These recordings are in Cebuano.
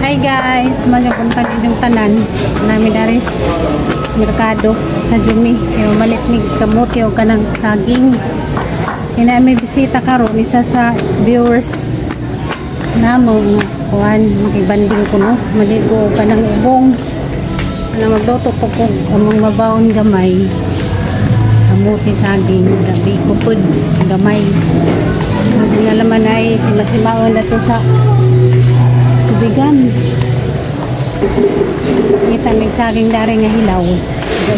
Hi guys, malyong inyong tanan. Nami daris merkado sa Jumi. Kaya malit ni kamote o kanang saging. Kaya may bisita karon isa sa viewers namo kuan makibanding ko no. Maligo kanang ubong. Kanang magluto ko kog among mabawon gamay. Kamote saging, gabi ko pud gamay. Ang nga laman ay simasimaon na to sa tubigan. Kita may saging dari nga hilaw.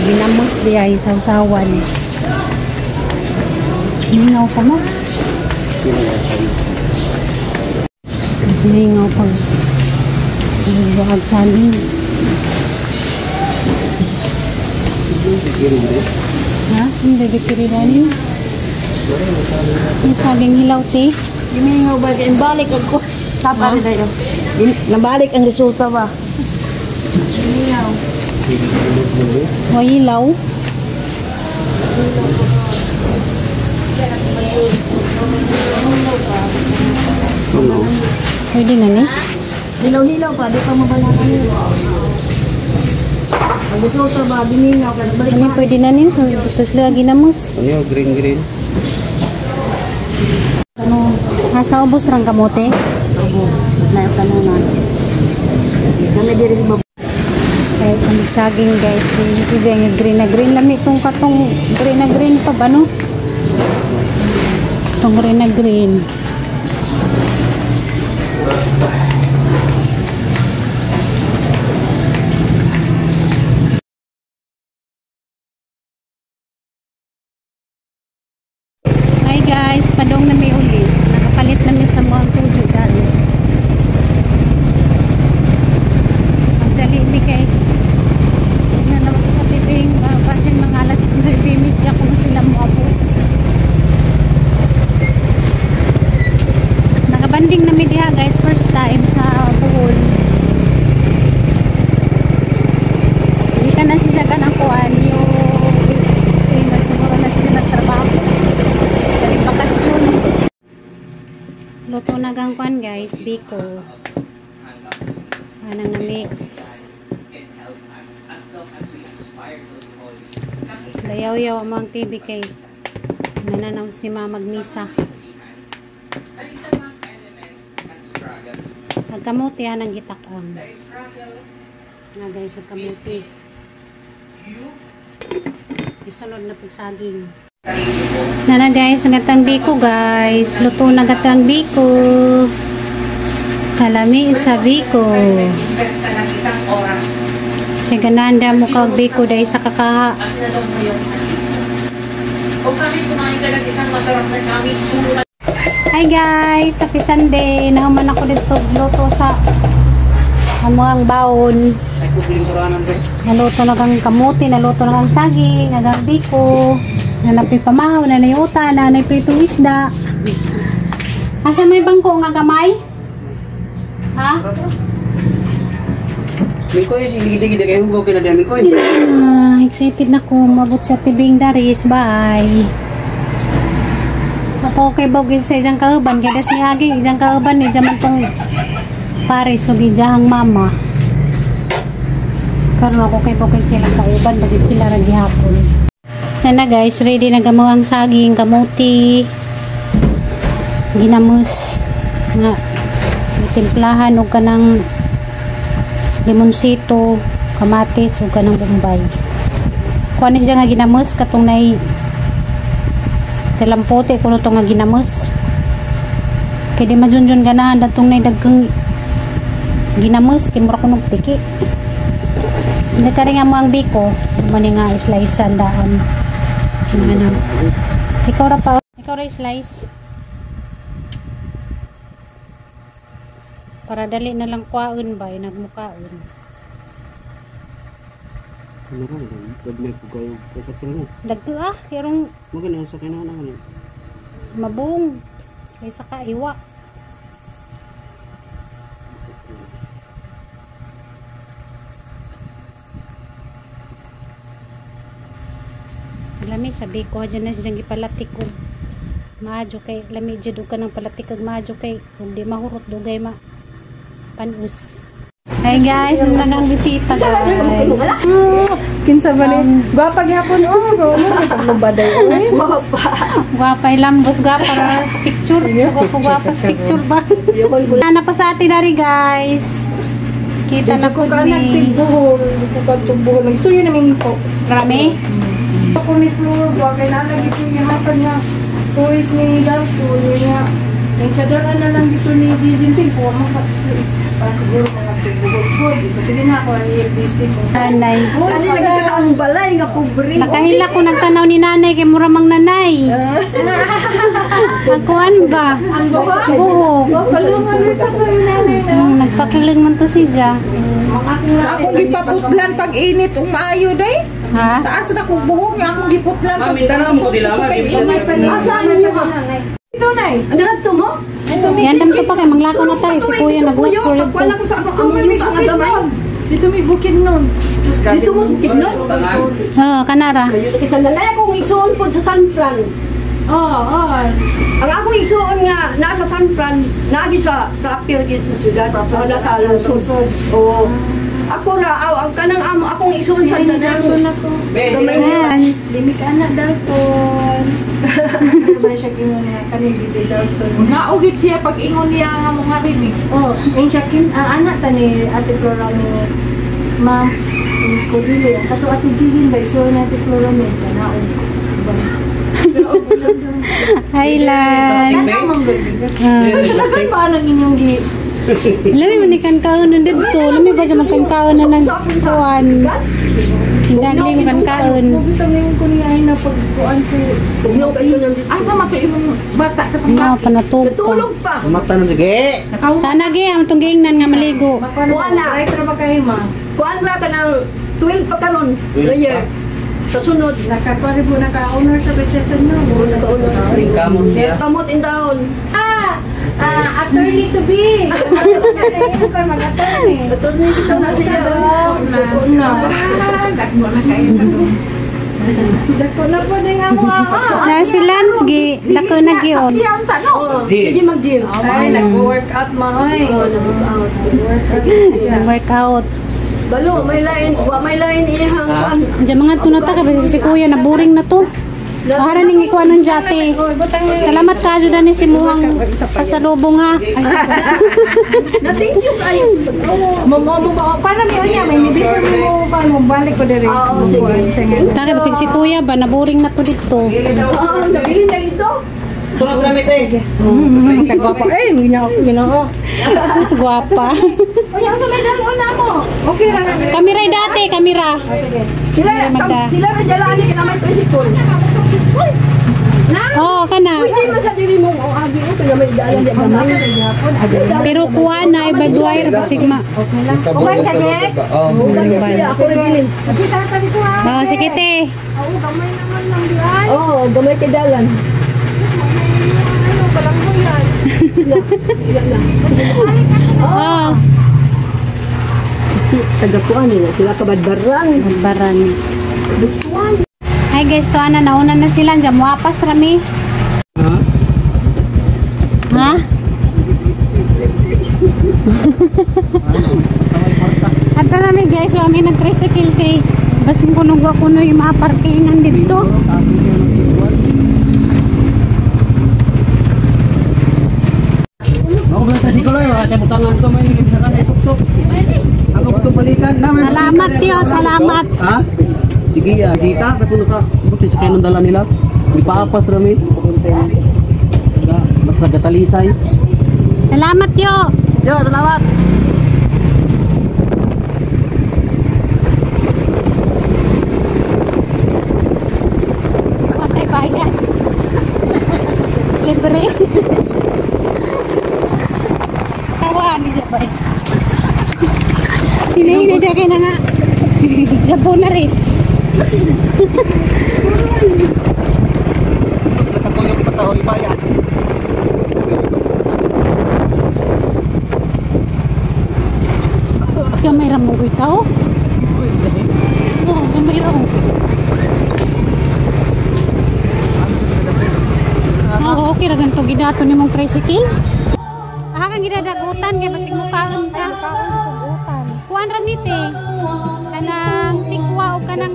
Ginamos di ay sausawan. Mingaw pa mo. Mingaw pag buwag saging. Ha? Hindi gikiridanin. Yung saging hilaw, te. Gimingaw ba? Balik ako. Tapa rin tayo. Nabalik ang resulta ba? Gimingaw. O hilaw? Pwede na ni? Hilaw-hilaw pa. Di pa mabalakan yun. Ang resulta ba? Gimingaw ka. Nabalik Ano pwede na ni? So, tapos lagi na mus. Ano yung green green? Ano? Nasa ubos rang kamote? Obo. Mas na yung tanunan. Kami diri sa baba. Kaya itong saging guys, this is yung green na green. Lami itong katong green na green pa ba no? Itong green na green. Hi guys, padong na may uli. Nakapalit na may sa mga tujo dali. Magdali mi kay na naman ko sa tibing, basin mga alas 9:30 kung sila moabot. Nakabanding na mi diha guys, first time sa Bohol. Hindi ka na siya kanang kuan yung is siguro na siya nagtrabaho. Dali bakasyon. Luto na gang kuan guys, biko. Anang na mix. Dayaw-yaw ang TV kay nananaw si mama magmisa. Pagkamuti anang gitakon. Nga guys, ang kamuti. Isunod na pagsaging. Nana guys, ang gatang biko guys. Luto na gatang biko. Kalami sa biko. Si gananda mo kag biko dahil sa kakaha. Hi guys, happy Sunday. Nahuman ako dito luto sa among baon. Naluto na kang kamuti, naluto na kang saging, agang biko. Nanapi pamahaw, nanayuta, nanay pitong isda. Asa may bangko nga gamay? Ha? Mikoy, sige-sige kayo hugaw kina diyan Mikoy. Ah, excited na ko mabot sa tibing daris. Bye. Ako kay bogin sa isang kauban kay das ni agi isang kauban ni jaman tong pare so gijahang mama. Karon ako kay bogin sila kauban basig sila ra gihapon. Na guys, ready na gamaw ang saging, kamote, ginamos nga timplahan og kanang limonsito, kamatis ug kanang bombay. Kuan siya nga ginamos katong nay talampote kuno to nga ginamos. Kay di majunjun ganahan datong nay dagkang ginamos kay mura kunog tiki. Hindi ka rin nga mo ang biko, mani nga slice daan. Ano? Ikaw ra pa, ikaw ra slice. Para dali na lang kwaon ba, nagmukaon. Dagto ah, kerong magana sa kinahanglan ano. Mabung. Kaysa ka iwa. Lami sabi ko dyan na siyang gipalatik og maadyo kay lami jud og kanang palatik og maadyo kay kung di mahurot dugay ma panus. Hey guys, nagang bisita guys. Kinsa ba ni? Gwapa gihapon oh, bro. Mo baday oy. Gwapa lambos, gwapa ra sa picture. Gwapa gwapa sa picture ba? Nana pa sa atin dari guys. Kita na Ko po ka ni nagsigbuhol, ko ka tubuhol. Nag-istorya namin ko. Rami. Ako ni Flor, wa kay naa lagi ko gihatag nga toys ni Dalton niya. Nang tiyadara na lang dito ni Gigi ko mo pa siguro mga tubuhol ko. Di ko sige na ako ang LBC ko. Nanay. Ani lagi ka ang balay nga pobre. Nakahila ko nagtanaw ni nanay kay mura mang nanay. Ang kuan ba? Ang buhok. Buhok. Oh, kalungan ni pa kayo nanay na. Nagpakiling man to si Ja. Akong gipaputlan pag init ug maayo day. Ha? Taas na kong buhok nga akong giputlan Ma'am, minta na mo ko dilawan. Asa ninyo ha? Ito nay. Ano to mo? Yan dam to pa kay manglakaw na tayo si kuya nagwat for Pag ito. wala ko sa ako ang yuta nga gamay. Dito may bukid nun. Diyos, grabe. Dito mo sa Bukidnon. Oh, kanara. Kaysa nalay akong igsuon po sa San Fran. Oo, oo. Ang akong igsuon nga nasa San Fran, naagi sa proper gid sa syudad, o nasa lungsod. Oo. Ako ra aw ang kanang amo akong igsuon sa tanan. Dalton ako. Be, Yan. Limik anak Dalton. Ano ba siya kingon niya? Kani Bibi Dalton. Naugit siya pag ingon niya nga mga rinig. Oh, ang siya kin ang anak ta ni Ate Flora ni Ma'am ko dili. Ang kato Ate Gigi ba iso na Ate Flora ni siya na. Hi Lan. Ah. Tagal ba ang inyong gi Lami man ni kan kaon dito. Lami ba dyan magkan kaon na ng kuan. Dagling kan kaon. Mabitang ngayon ko niya ay napagkuan ko. Tugnaw kayo nang dito. Asa man to imong bata ka pang No, panatog pa. Natulog pa. Mata na sige. Tanagi ang tong giingnan nga maligo. Makuan Kuan na. Right ra ba kayo ma? Kuan ra ka ng 12 pa karon. 12 Year. Sa sunod. Nakakuan po naka-honor siya ba siya sa inyo? Ring kamot siya. Kamot in down. Ah, ah, attorney to be. Ano ka mag-attorney? Attorney dito na siya. Na. Dako na kayo. Dako na po din nga mo ah. Na si Lance gi dako na gion. Siya ang tanong. Oh, Gym. sige mag-gym. Ay, nag-workout ma oy. Oh, nag-workout. Workout. Balo, may lain, wa may lain iyang kuan. Diyan mga tunata ka basta si kuya na boring na to. Para ning ikuan ng jate. Salamat ka jud ani si muhang pasalubong ha. Na thank you kayo. Mo mo mo para mi unya may ni before mo kan mo balik ko diri. Oo, sige. Taka basig si kuya ba na boring na to dito. Oo, nabili na ito. Tulog na mite. Kagwapa eh ginoo ginoo. Sus gwapa. Uy, ang sa may dalon na mo. Okay ra na. Kamera dati, kamera. Sila, Magda. sila ra dala ani kina may tricycle. Oo, kana. Pwede man sa diri mo o agi o kaya may dala di gamay. Pero kuha na ibag wire basig ma. Uban ka ge. Oh. Ako ra gilin. Oh, sige te. Oo, gamay naman lang di ay. Oo, gamay kay dalan. Ano, balanghoy yan. Oh, Taga kuan nila sila kabadbaran. baran. Hi guys, to ana nauna na sila diyan muapas rami. Ha? Ha? Ato rami guys, so kami nag-tricycle kay basin kuno wa kuno yung mga parkingan dito. Ako ba sa sikuloy, wala siya butangan ko may sa kanay tuktok. Ako ko balikan na may Salamat tiyo, salamat. Ha? Sige ya, dita kapuno ka. Buti sa kanon dala nila. Di paapas rami. Taga matagtalisay. Salamat tiyo. Yo, salamat. Patay bayad. Libre. Tawa ni Jabay. Hinahina dyan kayo na nga. Jabo na rin. Nakatuyok pa tao ibayan. Gamay ra mo ikaw. Oo, gamay ra mo. Oo, okay ra ganito gidato ni mong tricycle. Ah, kang gidadagutan kay basig mukaon ka.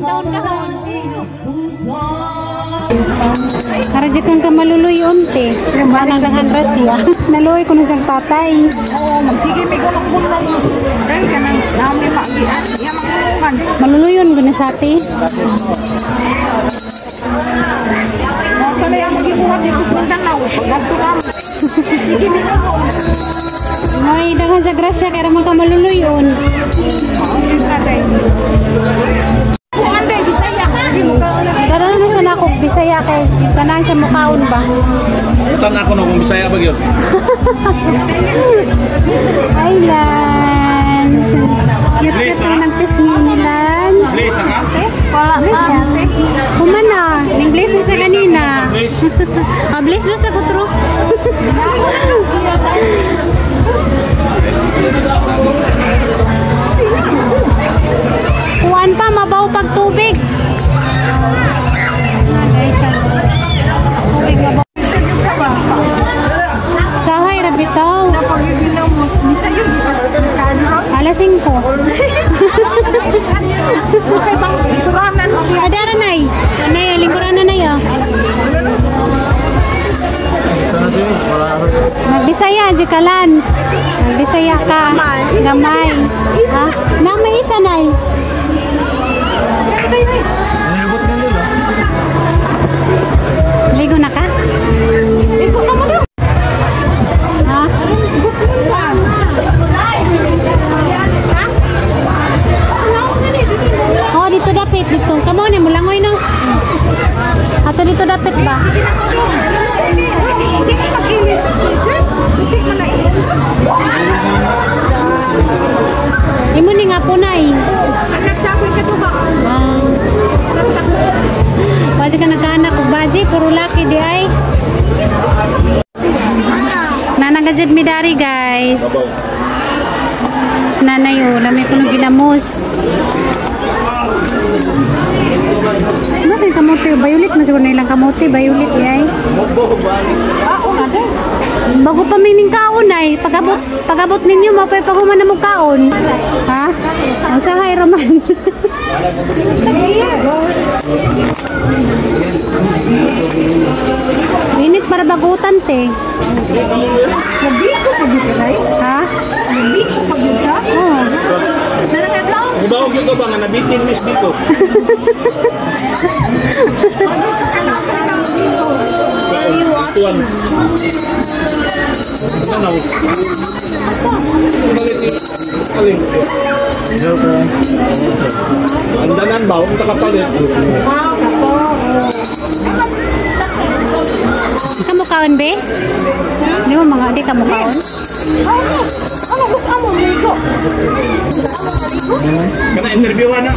Dahon-dahon. Karadya kang kamaluluy unti. Manang dahan rasya. Naluoy ko nung siyang tatay. Oo, magsige may gulong-gulong. Dahil ka nang nami maagian. Iya magulungan. Maluluyon ko na sa ati. Sana yung magibuhat dito sa Mindanao. Paggadto ka mo. Sige, may gulong. May daghan sa grasya kaya man ka maluluyon. Dara na sa nako Bisaya kay tanan sa mukaon ba. Utan ako no kung Bisaya ba gyud. Hi Lance. Cute cute naman ang pisngi ni Lance. Please ka? Wala pa. Humana, English mo sa kanina. Please. Ah, bless do sa kutro. Kuan pa mabaw pag tubig. Tubig mabaw. Sahay ra bitaw. Alas 5. Okay bang ituranan? Adara nay. Anay lingkuranan na yo. Magbisaya di ka Lance. Magbisaya ka. Gamay. Ha? Na may isa nay. Ligo na ka? Ligo na mo daw. Ha? Oh, dito dapit dito. Kamo na mulangoy no. Ato dito dapit ba? Hindi ka mag-inis, sir. Hindi ka na Imo ni nga po nay. Anak sa akin ka to ba? Ah. Baji ka nagkaanak og baji puro laki di ay. Nanagajud mi dari guys. Nanay oh, lami ko nung ginamos. Mas yung kamote, violet, mas siguro na ilang kamote, violet di ay. Bago pa mining kaon ay, pagabot ninyo, mapay paguman na mo kaon. Ha? Ang sahay raman. Init para bagutan te. Nabiko pag yun ka, Nay? Ha? Nabiko pag yun ka? Oo. Mubaog gyud ko ba nga nabitin miss dito. Are you watching? Tanaw. Alin? Ang danan ba? Ang kakapalit. Kamukaon be? Di mo mga di kamukaon? Ano, gusto mo, ligo? Kana interviewan na.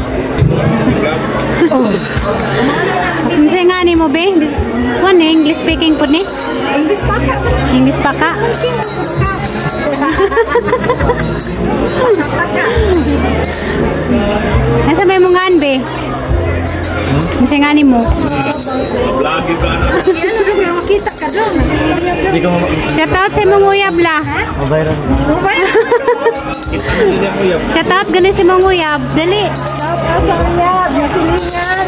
Unsa nga ni mo be? Kuan ni English speaking pud ni? English pa ka. English pa ka? Nasa may mo ngaan be? Unsa nga ni mo? Vlog ka na. Makita ka doon. Shout out sa imong uyab la. Shout out gani sa imong uyab. Dali. Shout out sa uyab, nasilingan.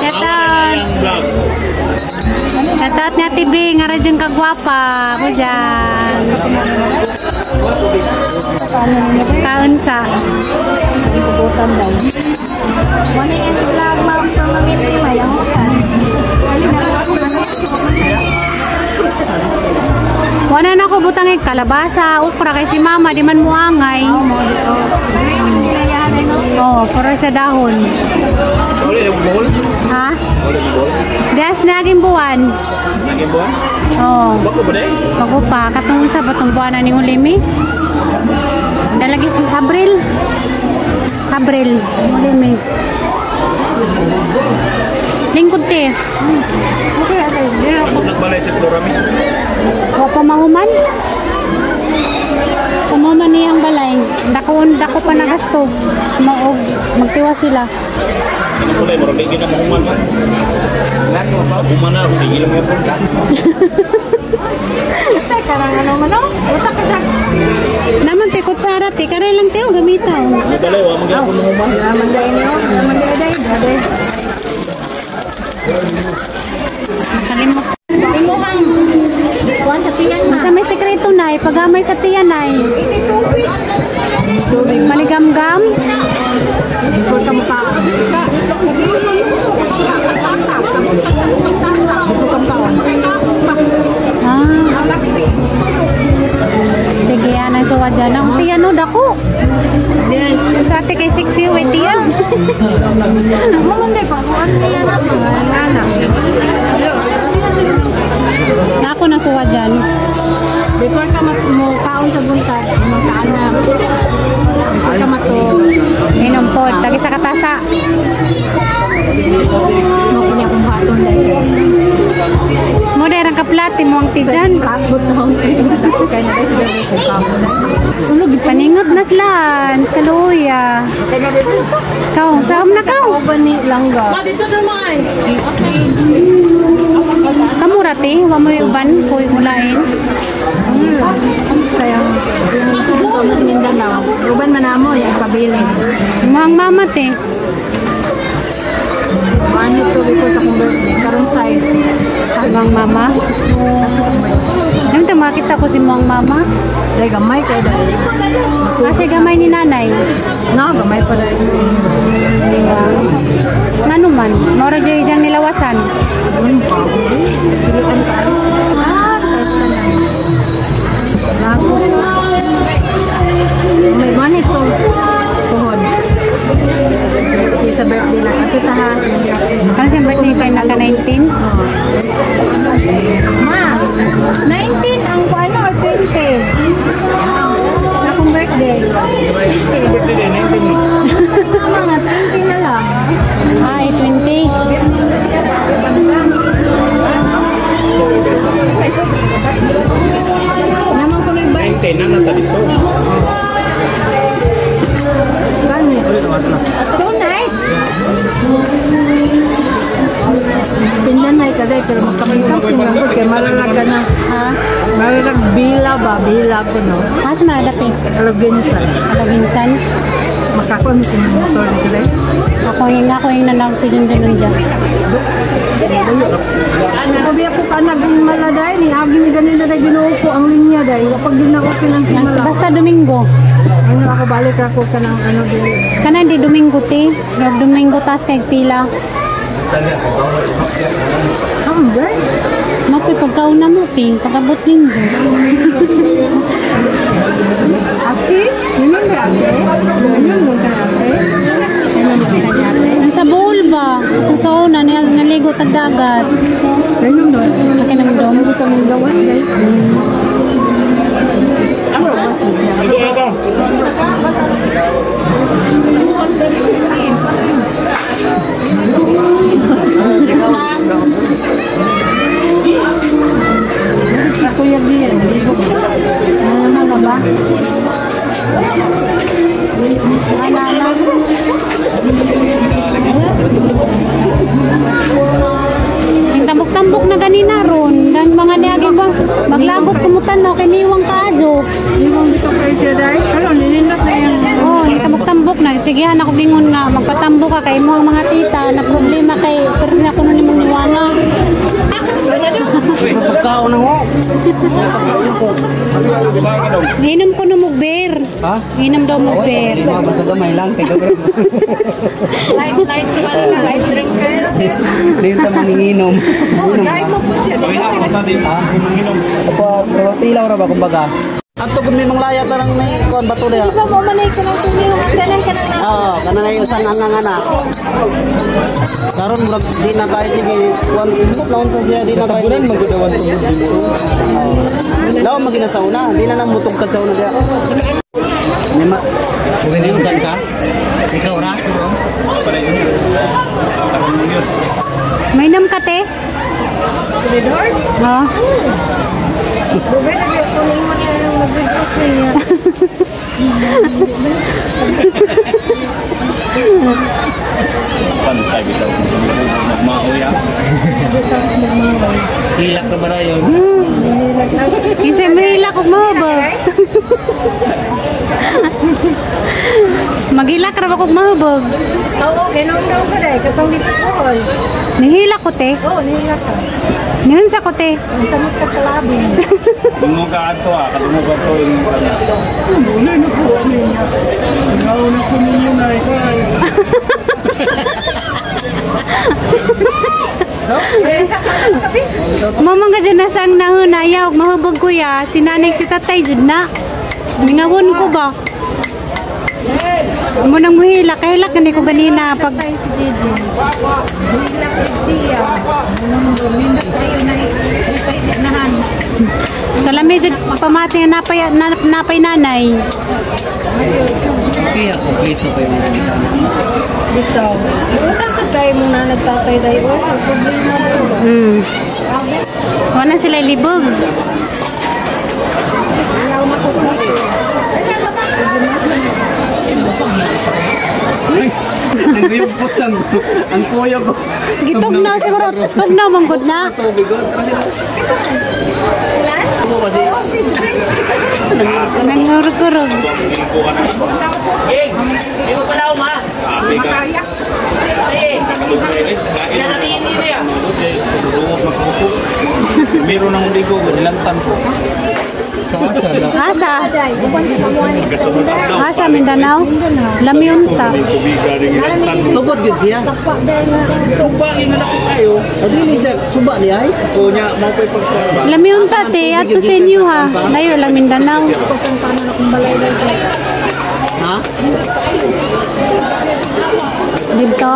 Shout out. Vlog. Shout out nga TV nga radyong kagwapa. Mo dyan. Kaon sa. Wala yung vlog, ma'am, sa mamili, mayang Wala na ako butang kalabasa, okra kay si mama, di man muangay. Oo, puro sa dahon. Uli yung bowl. Ha? Uli yung bowl. Gas naging buwan. Naging buwan? Oo. Bako ba day? Bago pa, katong sa batong buwan na ni Hulimi. Dalagis Abril. Abril, Hulimi. Lingkod te. Ako nagbalay si Florami. Wa pa mahuman. Pumuman niyang balay. Dako pa nagasto. Maog magtiwa sila. Ano kulay, murag di na mahuman man. Human na, sige lang yapon. Karang ano man, no? Utak ka. Naman te kutsara te karay lang te oh, gamita oh. Balay wa man gyapon mahuman. Naman dai niyo. Naman dai dai. Dai. Kalimot. Imuhang kuan sa tiyan ma. Sa may sekreto nay, pagamay sa tiyan nay. Maligamgam. Before ka muka. Ah. Sige, anang suwa dyan. Ang tiyan no, dako. Sa ate kay sexy, wait tiyan. Mo man dai pa kuan niya na. Ana. Ako na suwa dyan. Before ka mat mo kaon sa buntag, magkaan na. Before ka mato Inom po, tagi sa katasa. mo kunya kung haton dai kay. Mo dahil ang kaplati mo ang tiyan. Plagot na akong kay na siguro ko kamo na. Ulo, gipaningot na sila. Kaluya. Kaw, saan na kaw? Ba ni langga? Kamura te, wa mo yung uban, kuy mulain. Kaya yung subo mo sa Mindanao. Uban man namo yung pabilin. Mga mama te. Ano to before sa akong birthday karong size. Mga mama. Ano ito, makita ko si mga mama. Dai gamay kay dai. Kasi gamay ni nanay. No, gamay pa dai. Diba? Ngano man, mora dyan diyang nilawasan. Pilitan ka. Ah, test ka na. Nako. May money to. Tuhod. Sa birthday na. Ate taha. Ano siyang birthday kay naka 19? Ma, 19 ang kuano or 20? Akong birthday. Birthday day 19. Mga 20 na lang. Ah, 20. Naman ko na ba? 19 na nata dito. Gani. 2 nights. Pinanay ka dahil pero makamikam ko na kay malalag ka na. Ha? Malalag bila ba? Bila ko no. Asa maladap eh? Alabinsan. Alabinsan. Makakuha mo sa motor dito dahil. Ako yung nanaw si Junjun Nunja. Ako biya ko ka naging maladay ni agi ni ganina dahil Ginoo ko ang linya dahil wapag din ako kinang himala. Basta Domingo. Ano ako balik ako ka ng ano din. Kana hindi Domingo te. Yung Domingo tas kay pila. Ang ba? Mapi pagkauna mo te. Pagabot din dyan. Aki? Yun ba ate? Yun mo ka ate? Yun mo ka ate? Ang sa bowl ba? Kung sa una, naligo tagdagat. Ayun doon. Pakinamdom. Ano ka mong gawas guys? Ito ito. Ako yung diyan. Ano na ba? Ano na? Ang tambok-tambok na ganina ron. Dan mga niagi ba? Maglagot kumutan no, kiniwang kaadyo. Yung dito kay Jedi. Ano, ninindak na yan. Oh, tambok-tambok na. Sige, anak ko bingon nga. Magpatambo ka kay mo ang mga tita na problema kay pero na kuno nimong niwanga. Pagkaon na ko. Pagkaon ko. Inom ko no mog beer. Ha? Inom daw mog beer. Lima, basta gamay lang. Kay gamay. Light, light, light drinker. Hindi ta manginginom. Drive mo po siya. Opo, pero tilaw ra ba kumbaga? Ato kung may manglaya tarang may kuan bato diha. Di ba mo manay ka ng tumiyo? Kanan ka nang Oo, kana na yung isang angang ana. Karon murag di na kahit sige kuan laon sa siya di na kahit. Tabunan magudawan tungod dito. Laon magina sa una, di na lang mutugkad sa una diha. Nima. Ugin ka? Ikaw ra? May nam ka te? Oh. Pantay bitaw. Nagmaoy ah. Hilak na ba na yun? Kinsa may hilak og mahaba. Maghilak ra ba kog mahubog? Oo, ganoon daw ka dai katong dito sa Bohol. Nihilak ko te. Oo, nihilak ka. Nihunsa ko te. Ang samot ka kalabi. Ingon ka ato ah, kadungog ka to ingon ka na. Wala na ko ninyo. Nauna ko ninyo na ikaw. Mama nga dyan nasa ang nahunaya, og mahubog kuya, si nanay si tatay jud na. Mingawon ko ba? Mo nang muhilak, kahilak gani ko ganina pag Si Gigi. Hilak siya. Nindot kayo na ipay sa nahan. Kalami jud pamati nga napay napay nanay. Kaya kompleto pa yung mga gitana. Bitaw. Iutan sa kayo mong nanagtatay dayo. Oh, problema daw. Wala sila libog. Ang guyugpos lang. Ang kuya ko. Gitugnaw siguro, tugnaw manggod na. Tubig ko. Kasi Nangurog-urog. Ging! Di mo pala uma! Makaya! Meron ng ligo, nilantan ko. Sa asa na. Asa? Kasunod ang daw. Asa Mindanao? Lamyunta. Tubod yun siya. Suba yung anak ko kayo. O dili siya, suba niya ay. O niya, mo pa'y pagkakaba. Lamyunta te, ato sa inyo ha. Layo la Mindanao. Ha? Dito.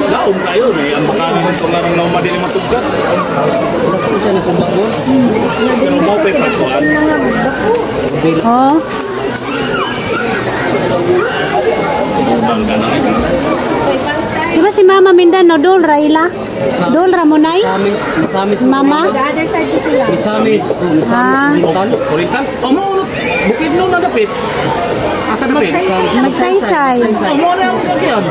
Laom kayo, eh. Ang bakalan ng tungarang laom madili matugkat. Wala ko siya nasumba ko. Pero mo pa'y pagkuhan. Oh. Ubang ka na. Di ba si Mama Mindanao dol ra ila? Dol ra mo nay? Misamis, misamis. Mama? The other side ko sila. Misamis. Oh, misamis. Ah. Oriental. Oriental? O mo, bukid no na dapit. Asa dapit? Magsaysay. O mo na ang gagyan.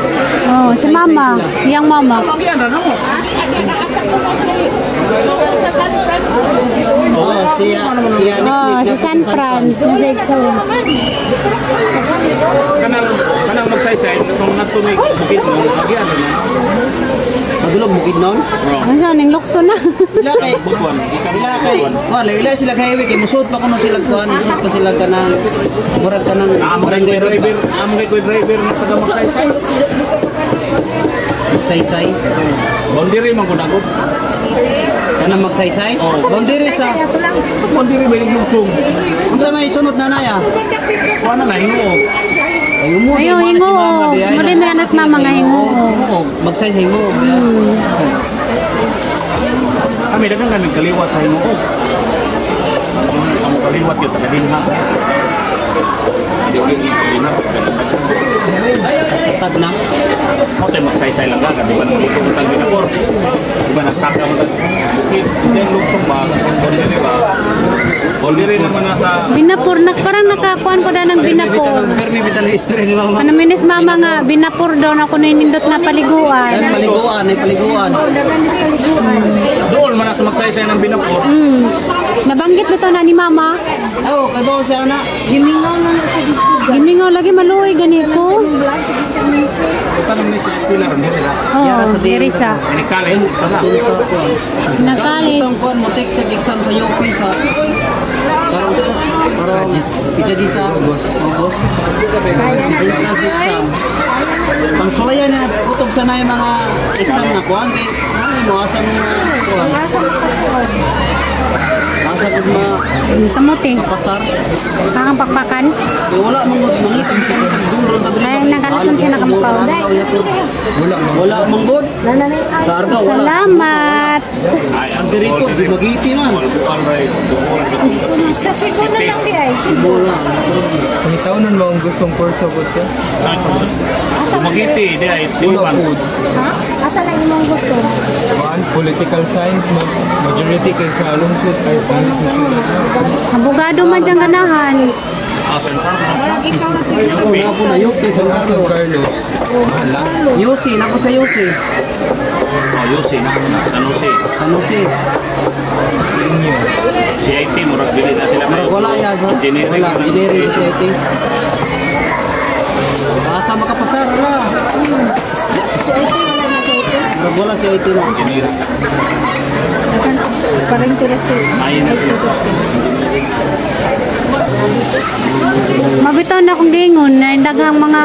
Oh, si Mama, yang mama. Magyan na mo. Oh, siya, siya. Oh, si San Fran, Mosaic. Kanang kanang magsaysay nung natuloy bukid no, magyan na. Padulog bukid noon. Ano sa ning lukso na? Ila kay Butuan, ikan ila kay wala ila sila kay highway kay musuot pa kuno sila kuan, musuot pa sila kanang murag kanang Amo kay barangay road driver, ba. amo kay driver na taga magsaysay. Magsaysay. Boundary man ko nagod. Kanang magsaysay. Oo. Boundary sa Boundary ba yung lungsong? Unsa may sunod na naya? Kuha na na hinguog. Ay mo Ayo hingo. Muli na anas mama nga hingo. Hinguog. Magsaysay mo. Kami daghang kami kaliwat sa hinguog. Amo kaliwat yun taga dinha. Hindi ulit dinha. Tag na. Mo tayo magsaysay lang ka, di ba nang dito mo tag binakor? Di ba nagsaka mo tag bukid? Then lugsong ba? Boundary ba? Boundary naman nasa Binapor na parang nakakuan ko na ng binapor. Permi bitan ang history ni mama. Ano minis mama nga binapor daw na kuno nindot na paliguan. Yan paliguan, ay paliguan. Doon man nasa magsaysay ng binakor. Nabanggit mo to na ni mama. Oh, kay bawo siya ana. Gimingaw na na sa dito. Gimingaw lagi maluoy gani ko. Tanong ni sa eskwela ron sila. Oh, diri siya. Ini college, ito na. Nakalis. Itong kuan mo take sa exam sa UP sa karong karong ija sa August. August. Entrance exam. Pangsulayan na utob sa na yung mga exam na kuan kay ay mo asa mo mga kuan. Asa mo ka kuan? Asa gud ma Kamote. pasar. Kakang pakpakan. Kay wala man gud mangising sa dulron ta diri. Ay, nagalason siya nakamukaw. Wala wala man gud. Nananay ay. Karga wala. Salamat. Ay, Ang diri po magiti man. Sa Cebu na lang di ay. Cebu. Ang taon nun mo ang gustong course sa ka? Magiti, di ay Wala siwan. food. Ha? Asa lang imong gusto? Kuan, political science, majority kay sa lungsod ay sa syudad. Abogado man diyang ganahan. Ah, San Fran. Walang ikaw na siguro. UP. Na po na UP San San Carlos. Carlos. Mahal lang. UC, na po sa UC. Oh, UC na San Jose. San Jose. Sa inyo. CIT murag dili na sila Murag wala ya. Engineering. Wala, engineering sa CIT. Asa makapasar wala. Si IT wala na sa IT. Murag wala sa IT na. Engineering. Parang terese. Ayon na sila sa engineering. Mabitaw na akong giingon na daghang mga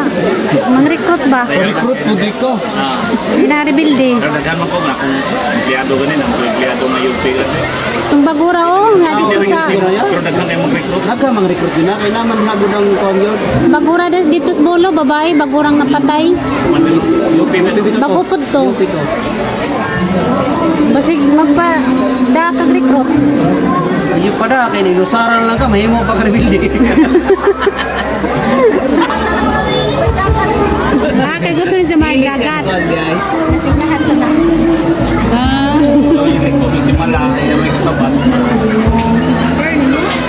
recruit ba? Recruit po di ko. Ah, Ginarebilde. pero daghan man ko nga kung empleyado ganin ang empleyado nga UP kasi. Itong bagura oh, nga dito sa Pero daghan kay mag recruit. Nagka mang recruit yun na kay naman hagod ang kuan yun. bagura dito sa Bolo, babae, bagurang napatay. UP na. UP to. Bagupod to. UP to. Basig magpa da kag recruit. Ayun pa na, kay nilusaran lang ka, mahimo pa ka rebuild. Ah, kay gusto niya mga dagat. Nasignahan sa na. Ah, So yung recruit si Mala ay may kasabat.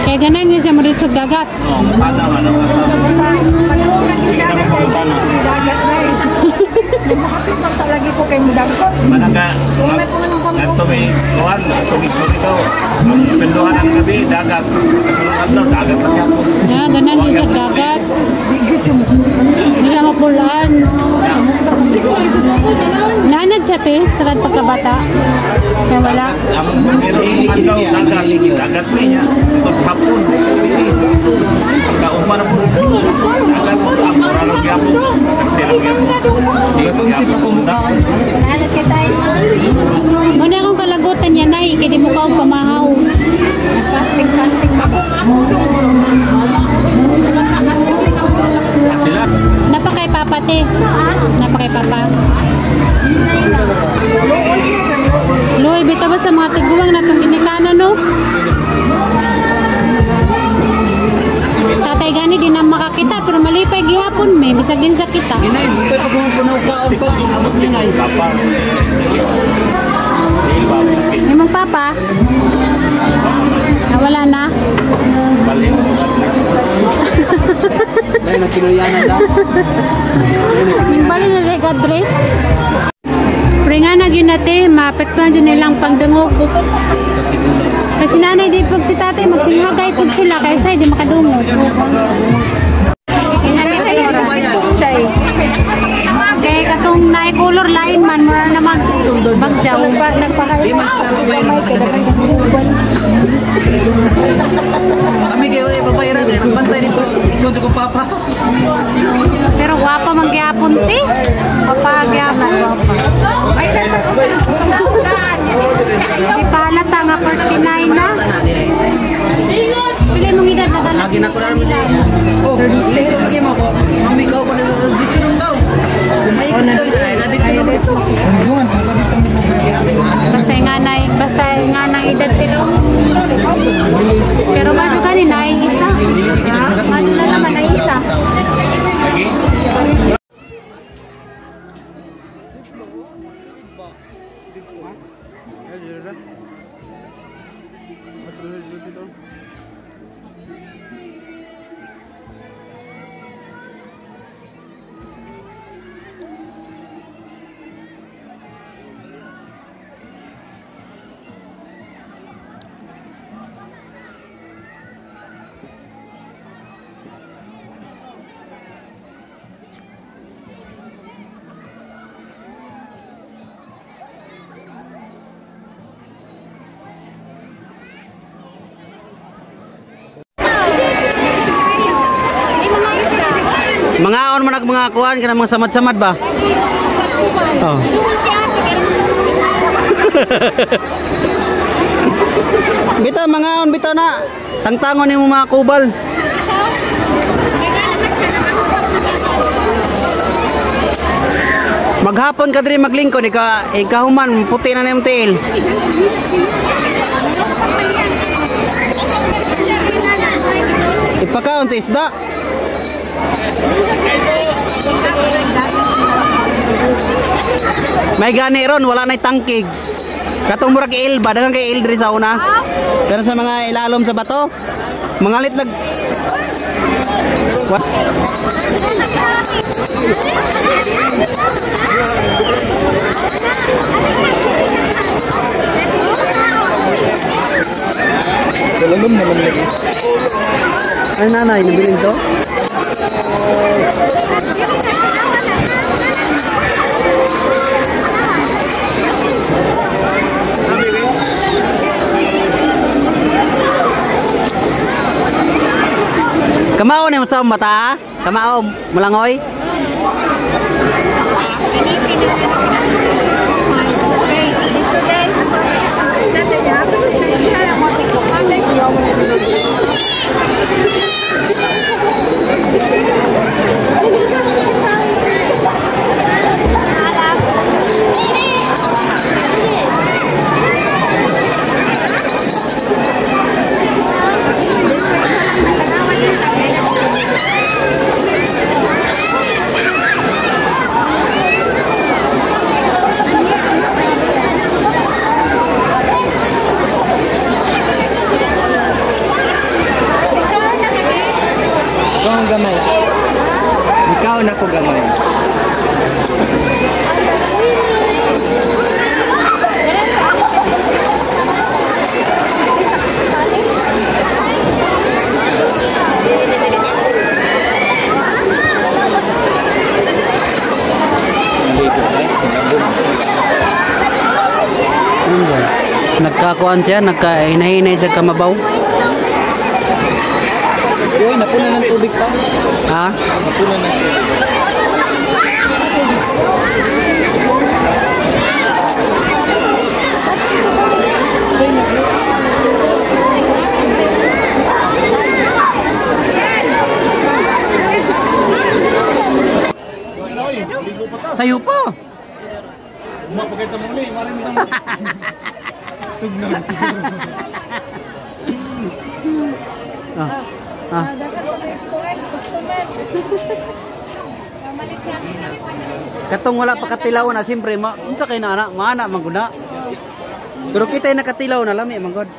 kay ganan niya siya maritso dagat. Oh, mutana man ang kasama. Sige na magpangutana. Dagat guys. Makapit man talagi ko kay mudangkot. Managa, ngadto may kuan, ngadto may Surigao. Ang pinduhan ang gabi, dagat. Kasunod adlaw, dagat lang yapon. Ah, ganan niya sa dagat. Hindi siya mapulaan. Nanad siya te, sa kan pagkabata. Kaya wala. Ang primero adlaw, dagat. Dagat ni niya. Itong hapon. Pagkauma na po. Dagat po. Ang mura lang yapon. Kante lang yapon. Alas 11 pa kumukhaan. Nanad siya tayo. Muna akong kalagutan niya, nay. Kaya di mo ka pamahaw. Fasting, fasting. Ako, Sila. Napa kay papa te. Napa kay papa. Loy, bitaw ba sa mga tiguang natong ginikanan no? Tatay gani di na makakita pero malipay gihapon may bisag din sa kita. Inay, bukay pa kung punaw ka, ang pag abot niya nay. Papa. Dahil ba sakit? Imong papa? Nawala na. Balhin mo. Dahil nagpinuyanan na. Ning bali na like address. Pre nga na gyud nate, maapektuhan jud nilang pagdungog. Kasi nanay di pag si tatay magsinghagay pud sila kaysa di makadungog. Kay katong naay color line man mura na mag bagjaw. Di man sila babayaran taga Kami kayo ay babayaran kaya nagbantay dito. Isod ko papa. Pero gwapa man gyapon te. Gwapa gyapon gwapa. Di pala ta nga 49 na. Pila mong edad na tanan? Lagi na ko na siya. Oh, ligo lagi mo ko. Mami ka ko na dito nang daw. Maikot daw ay dito nang dito. Basta nga na, basta nga nang edad pero pero mado ka ni naay isa. Mado na naman ay isa. Lagi. Ay mga isda. Mga on man ang mga kuan kana mga samad-samad ba? Oh. Doon si ate kay Bitaw mga on bitaw na. Tangtangon nimo mga kubal. Maghapon ka diri maglingkod ika ikahuman puti na nimong tiil. Ipakaon sa isda. May gani ron, wala na'y tangkig. Katong murag il ba, daghang kay il diri sa una. Pero sa mga ilalom sa bato, mga litlag. What? Dalalom naman lagi. Ay nanay, nabilin to? Kamao ni sa mata? Kamao malangoy? Gamay. Ikaw na ko gamay. Nagkakuan siya, nagkahinay-hinay sa kamabaw. Uy, napuna ng tubig pa. Ha? Napuna ng tubig. Sayo pa. Mapakita mo ulit, maraming mo. Tugnaw. Ah. Katong wala pa katilaw na siyempre ma unsa kay na ana maana man gud na. Pero kita ay nakatilaw na lami man gud.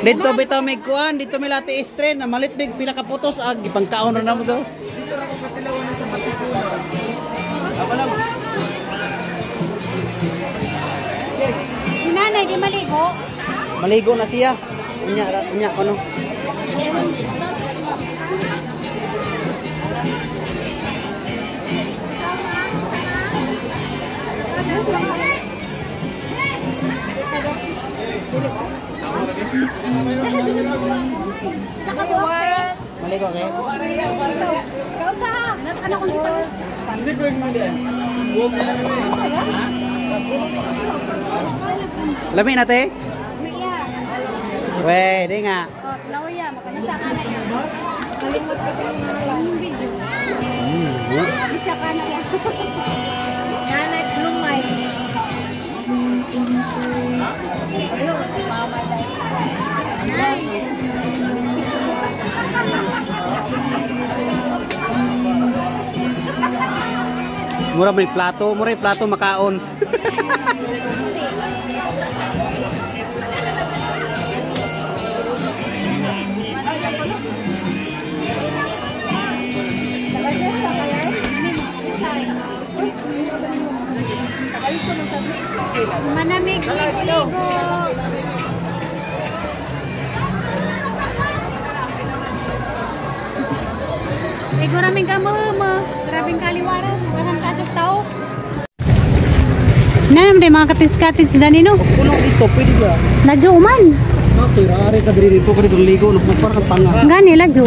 Dito bitaw may kuan, dito may lati estren na malit big pila ka putos ag gipangkaon ra namo to. Dito ra ko katilaw na sa Patipuno. Si nanay di maligo. Maligo na siya. Unya ra unya kuno. Maligo kayo? Lami na te? Weh, di nga. Lawya, makanita ka na yan. Kalimot kasi yung video. Bisa ka na yan. Nanay, lumay. Nice. Mura may plato, mura may plato makaon. Manamig ligo-ligo. Ligo raming kamuhumo. Grabing kaliwaran. Walang kasok tao. Nanam din mga katis-katis dani no. Puno dito, pwede ba? Ladyo man. Okay, ari ka diri dito ka dito ligo, nagpupar ka tanga. Gani ladyo.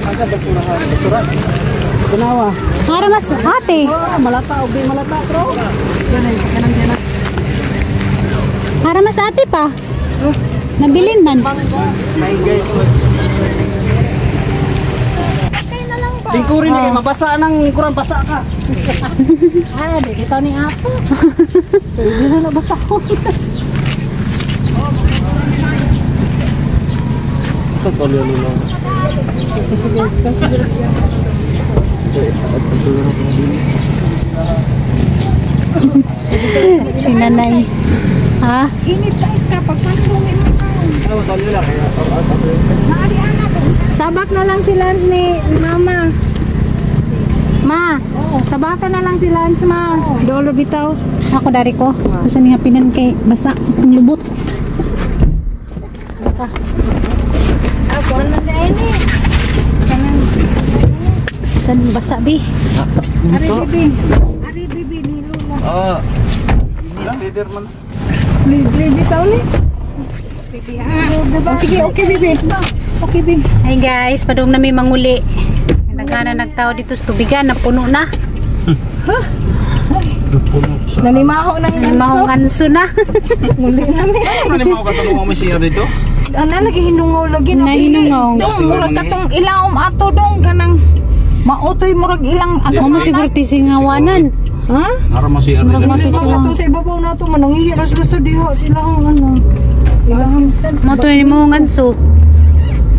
Asa basura ha? Basura. Kunawa. Para mas ate. Ah, malata og di malata, bro. Ganay, kanang diyan. Para mas ate pa. Nabilin man. Hi guys. Lingkurin eh, mabasa nang lingkuran, basa ka. Ah, di kita ni apo. Hindi na nabasa ko. Sa tolyo nila. Si nanay. Ha? Init tayo ka, pagpandungin mo ka. Sabak na lang si Lance ni Mama. Ma, sabakan na lang si Lance, ma. Dolo bitaw. Ako dari ko. Tapos ani hapinan kay basa ang lubot. Baka. Ako na ni. San basa bi? Ari bibi. Ari bibi ni Lula. Ah. Leader man. Bibi bitaw ni. Oh, sige, okay bibi. Okay bibi. Hi guys, padung na may manguli. Nagana nagtao dito sa tubigan, napuno na. Nanimaho na yung Nanimaho anso na. Muli na mi. Nanimaho ka tulungan mo siya dito? Ana lagi hinungaw lagi na. Nahinungaw. Dong murag katong ilawom ato dong kanang mautoy murag ilang ato. Mo siguro tisingawanan. Ha? Ara mo siya Murag dito. matisingaw. Katong sa ibabaw na to manangihiras lusod diha sila ang ano. Mo to ni mo anso.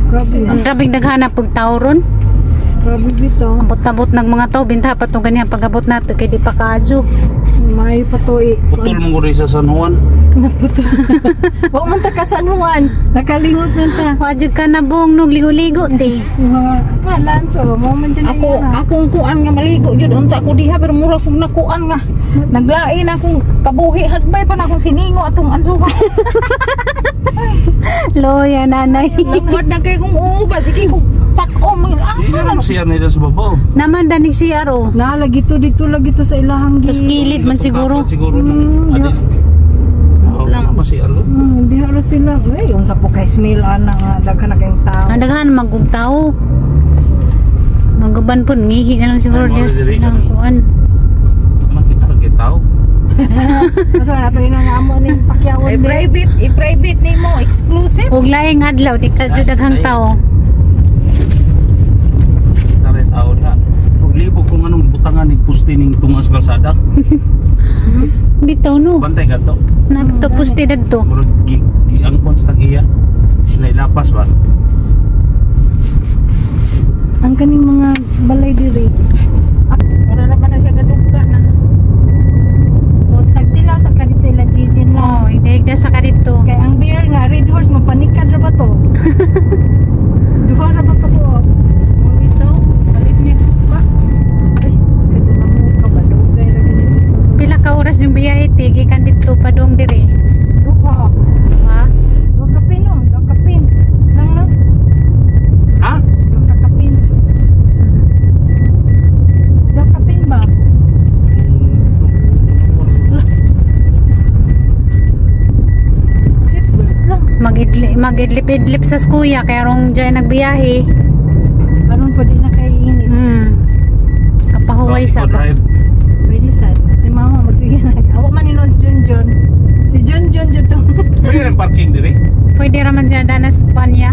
Grabe. Ang grabing naghanap pag tao ron. Grabe bitaw. Abot-abot ng mga tao, binta pa tong ganyan pag-abot nato kay di pa kaadyo. May patuloy. Putol mo gud sa San Juan. Naputol. Wa man ta ka San Juan. Nakalimot na ta. Wajud ka na buong nog ligo-ligo te. Mga lanso, mo man dyan Ako akong kuan nga maligo jud unta ko diha pero mura kong nakuan nga naglain akong kabuhi hagbay pa na akong siningo atong ansuha. Loya nanay. Lungod na kay kung uuba sige kung tak-o mga asa Hindi na siya nila sa babaw. Naman danig siya ro. Na lagi to dito lagi to sa ilahang Tos kilid man siguro. Siguro nung adin. Lang pa siya ro. Diha ra sila. Uy, unsa po kay smell ana nga daghan na kayong tao. Ang daghan magug tao. Maguban po ngihi na lang siguro Ay, des diri ka lang nang- kuan. Makita ra gyud tao. Asa na to ina nga amo ning pakyawon. I-private, i-private nimo exclusive. Ug laing adlaw di ka jud daghang tao. Tare tao diha. Ug libog kung anong butangan ni puste ning tungas kalsada. Bitaw no. Bantay ka to. Nabto puste dadto. Murag gi angkon sa tag-iya. Sila ilapas ba? Ang kaning mga balay diri. Wala na ba na siya gadugka na. O tagtila sa kadito ila Jijin lang. Oh, higda sa kadito. Kay ang beer nga Red Horse mapanikad ra ba to? Duha ra ba ka buok? Mo bitaw, palit niya ka. Ay, kaduna mo ka ba dugay ra gani sa Pila ka oras yung biyahe te gikan dito padung diri. duha. Ha? Duha ka pin oh, duha ka pin. Lang no? Ha? Duha ka kapin. Duha ka pin ba? Sit lang. Magidlip-idlip sa skuya kay rong dyan nagbiyahe. Karon pwede na kay init. Kapahuway sa ba. Drive. Pwede sad. Si mama magsige na. Awa man ni si Junjun. Si Junjun jud to. Pwede rin parking diri. Pwede raman dyan danas kuan niya.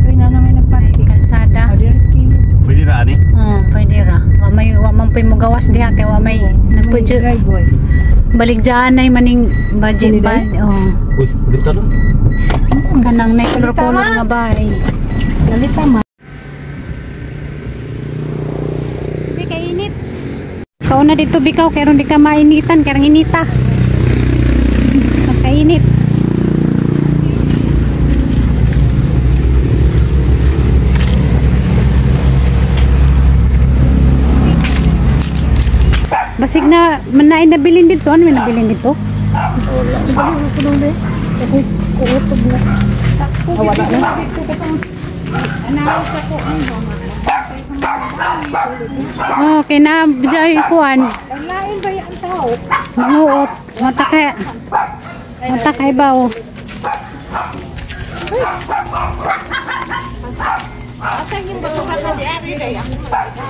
Uy, na naman nagparking. Kalsada. Oh, dear skin. Pwede ra ani. Oh, pwede ra. Wa may wa man puy mogawas diha kay wa may nagpudyo. Driveway. Balik dyan ay maning budget ba. Oh. Uy, ulit ka na. Kanang nay kolor-kolor nga bay. Lalita ma. Di kay init. Kauna dito bikaw kay ron di ka mainitan kay rang inita. Kainit. Basig na manain nabilin dito. Ano may nabilin dito? Oh, kay na bijay kuan. Lain ba yan tao? Manguot. Mata kay mata kay baw.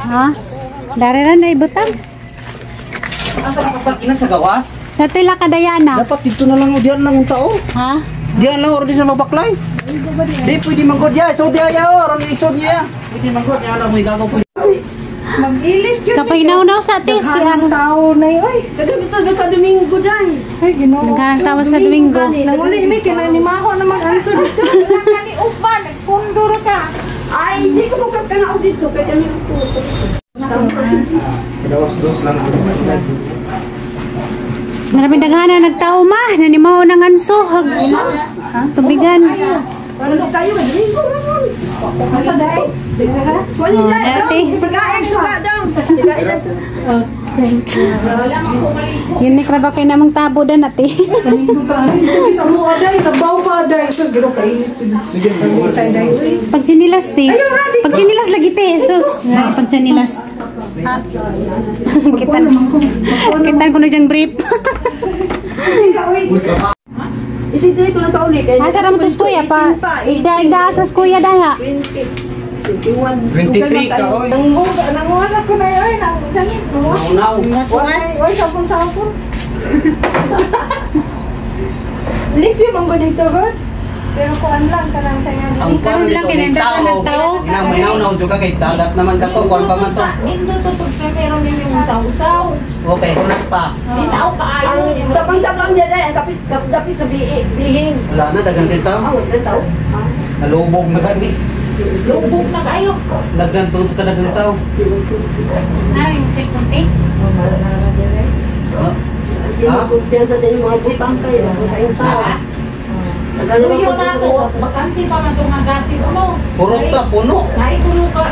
Ha? Dari ra na ibutang. Asa ka pag sa gawas? Dati la kadayana. Dapat dito na lang o diyan lang ang tao. Ha? Diyan lang or di sa mabaklay. Di pwede manggod ya. So diya ya o ron isod niya. Pwede manggod ya lang mo igagaw po. Mag-ilis yun. Kapag inaunaw sa ate si Ang ano. tao na yun. Ay, Daghang dito sa Domingo dai. ay Ginoo. Naghanang tao sa Domingo. Nanguli mi kay ni Maho na mag-answer dito. Kani uban, nagpunduro ka. Ay, di ko magkakanaw dito kay kami ito. Dos lang. Maraming daghana nagtao ma, nanimaw ng anso. Hag. Tubigan. Ano kayo? Linggo ramon. Asa dai? Wala Oh, na. dati. Sigaig suga daw. Sigaig. Oh, thank you. Wala man ko maligo. Unique ra ba kay namang tabo dan ate? Sa mo aday, nabaw pa aday. Sus, gero kainit. Talisay day. Pag chinilas te. Pag chinilas lagi te, sus. Ay, pag chinilas. Ah. Kita kita ko na diyang brief. Ititry ko na kauli kay. Asa ra mo tas kuya pa? Igda igda asas kuya daha. 20. 21. 23 ka, oy. Nanguha ko na yun. Nang sangit mo. Naunaw. Sungas. Oy, sapon-sapon. Limpyo man ko dito, God. Pero kuan lang kanang sa nga. Ang Karon lang kay tao. nagdala ng tao. Nang minaw juga kay dagat naman ka to, kuan pa man to. Nindot to primero ninyo usaw-usaw. Okay, hunas pa. Linaw kaayo. Ang tabang-tabang niya dai, ang kapit kapit sa bihing. Wala na dagan din tao. Ah, wala tao. Nalubog na gani. Lubog na kayo. Daghan to ka dagan tao. Nara yung cellphone te. Ha? Hindi mo kumpiyansa din yung mga butang kayo. Kayong tao. Tuyo na to. Bakante pa man to nga gatits no. Purot ka, puno. Naitulo ka.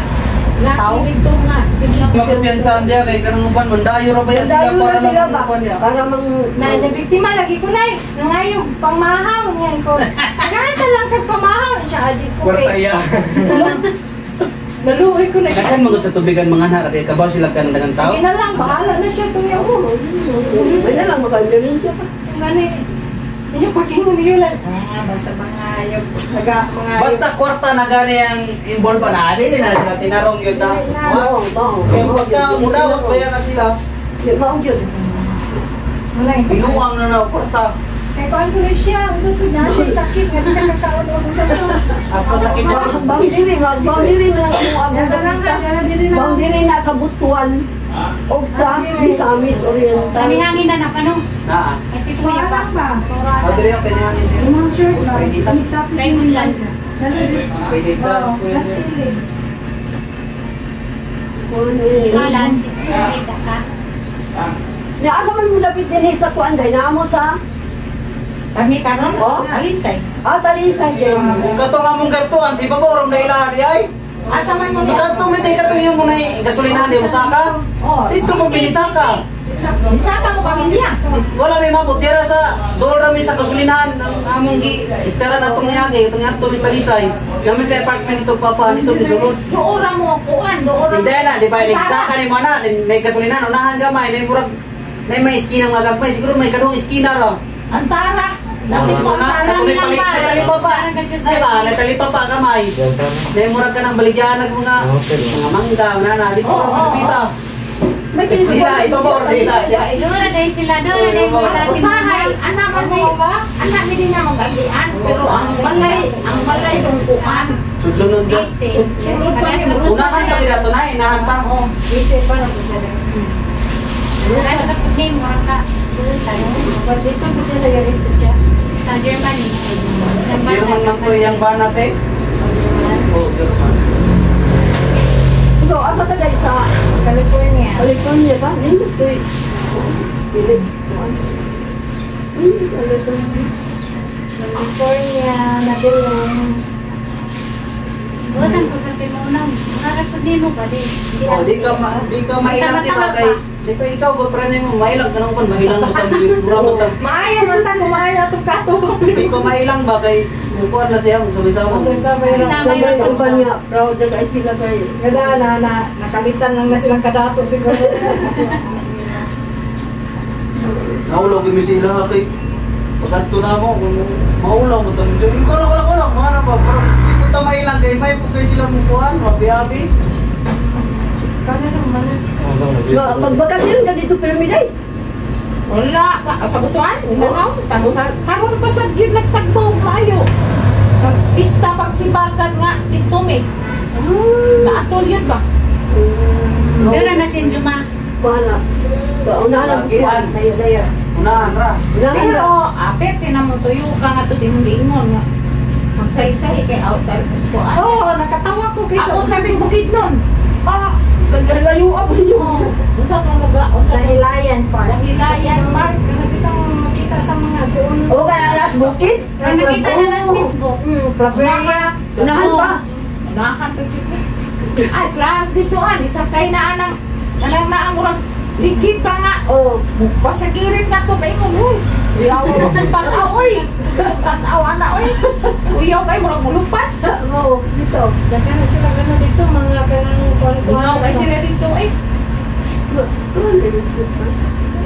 Laki dito nga. Sige. Makapiyansahan diya kay kanang uban mandayo ra ba yan sila Dayo para na sila lang ba? uban niya. Para mang Na, na biktima lagi ko na nangayog pangmahaw niya ko. Naganta lang kag pamahaw siya adi ko. Kwarta iya. Naluoy ko na. Daghan magud sa tubigan mga nara kay kabaw sila kanang dagang tao. Sige na lang, bahala na siya tuyo. Wala lang maka-emergency pa. Ngani. Iyo pakingon niyo lang. Ah, basta mga yung naga mga Basta kwarta na gani ang involved pa na dili na sila tinarong yun ta. Oo, oo. Kaya pagka mudawat ba yan na sila, Di ba ang yun? Wala eh. binuang na na kwarta. Kay kuan ko na siya, unsa to na siya sakit nga di siya kakaon og unsa to. Hasta sakit niya. Boundary, boundary na lang ang Dala lang ka, dala dili na. Boundary na sa Butuan o sa Misamis Oriental. Kami hangin na nak ano? Na. Kasi kuya pa. ba? Padre ang pinangin. Imong shirt ba? Kita Kay unlan. Pwede ta. Oh, plastic. Kalan si kuya ka. Ya, asa man mo dapit din sa kuan day na mo sa Kami karon. Oh? Alisay. Ah, talisay din. Katong among gartuan si Baborom na ilahan di ay. Asa man mo ni? Katong may katong yung muna gasolinahan di Osaka. Oh. Dito mo binisaka. Bisaka mo pamilya. Wala may mabot dira sa dool rami sa gasolinahan ang among gi istaran atong niagi itong ato Mr. Talisay. Namin sa apartment ito papahan ito misulod. Doora mo kuan, doora. Hindi na, di ba? Nagsaka ni mo na, may gasolinahan, unahan gamay, na murag, na may iskina mga gagmay, siguro may kanong iskina ra. Antara. Dapit ko Na, antara. natulay palit, may talipa pa. Ay ba, may talipa pa gamay. Na murag ka ng baligyan ng mga mga mangga, mga na, dito Oo, kita. May Sila, iba ba or dila? Dora day sila, dora day wala. Usahay, ana man ni, ana mi din nga magagian, pero ang balay rungkuan. Sudlon dyan. Sunod pa ni Unahan pa kita to na, inahan pa. Isip pa na po siya. Rasta po name mura ka. But dito po siya sa Yaris po siya. Sa Germany. German man to yung banat eh. Oh, German. Ikaw, asa ka day sa California. California ba? Nindot ko. Sila. California. California, Nabilong. Buatan ko sa tinunan. Mga sa nimo ba di? Oh, di ka mailang di ba kay di ba ikaw ko pre nimo mailang kanang kon mailang mo tang mura mo tang. Maayo man ta maayo atong kato. Di ko mailang ba kay mukuan na siya magsabay-sama. Magsabay Sama Sama yung yung niya, proud na kay sila kay. Kada na na nakalitan lang na silang kadato siguro. Naulaw gyud mi sila kay pagkadto na mo kung maulaw mo tang yung kulo kulo kulo mga na ba pero di po ta mailang kay may po kay sila mukuan mabiabi. Kano naman. Magbakasyon ka dito pero miday. Wala ka sa butuan, ano? Tansar karon pa sad gyud nagtagbaw maayo. Pista pagsibagat nga dito mi. Naatol yun ba? Dora na si Juma. Kuana. Unahan ang kuan. Daya daya. Unahan ra. Unahan Pero ra. apete na mo tuyo ka nga to sa imong giingon nga magsaysay kay out kuan. Oo, nakatawa ko kay Ako kami bukid nun. Ah, layo ako niyo. Oh, unsa tong lugar? Unsa tong Dahilayan Park. Dahilayan Park. Kanabitang makita nakita sa mga doon. O kaya alas bukid. Ay, nakita na na sa Facebook. Claveria. Unahan pa. Unahan pa gyud. As las dito an isa kay na anang anang naang murag ligid pa nga. Oh. Pasagirit nga to paingon huy. Yaw tanaw oy. Tanaw ana oy. Uyaw kay murag mulupat. Oo, dito. Daghan na sila gano dito mga kanang Uyaw kuan-kuan. kay sila dito eh.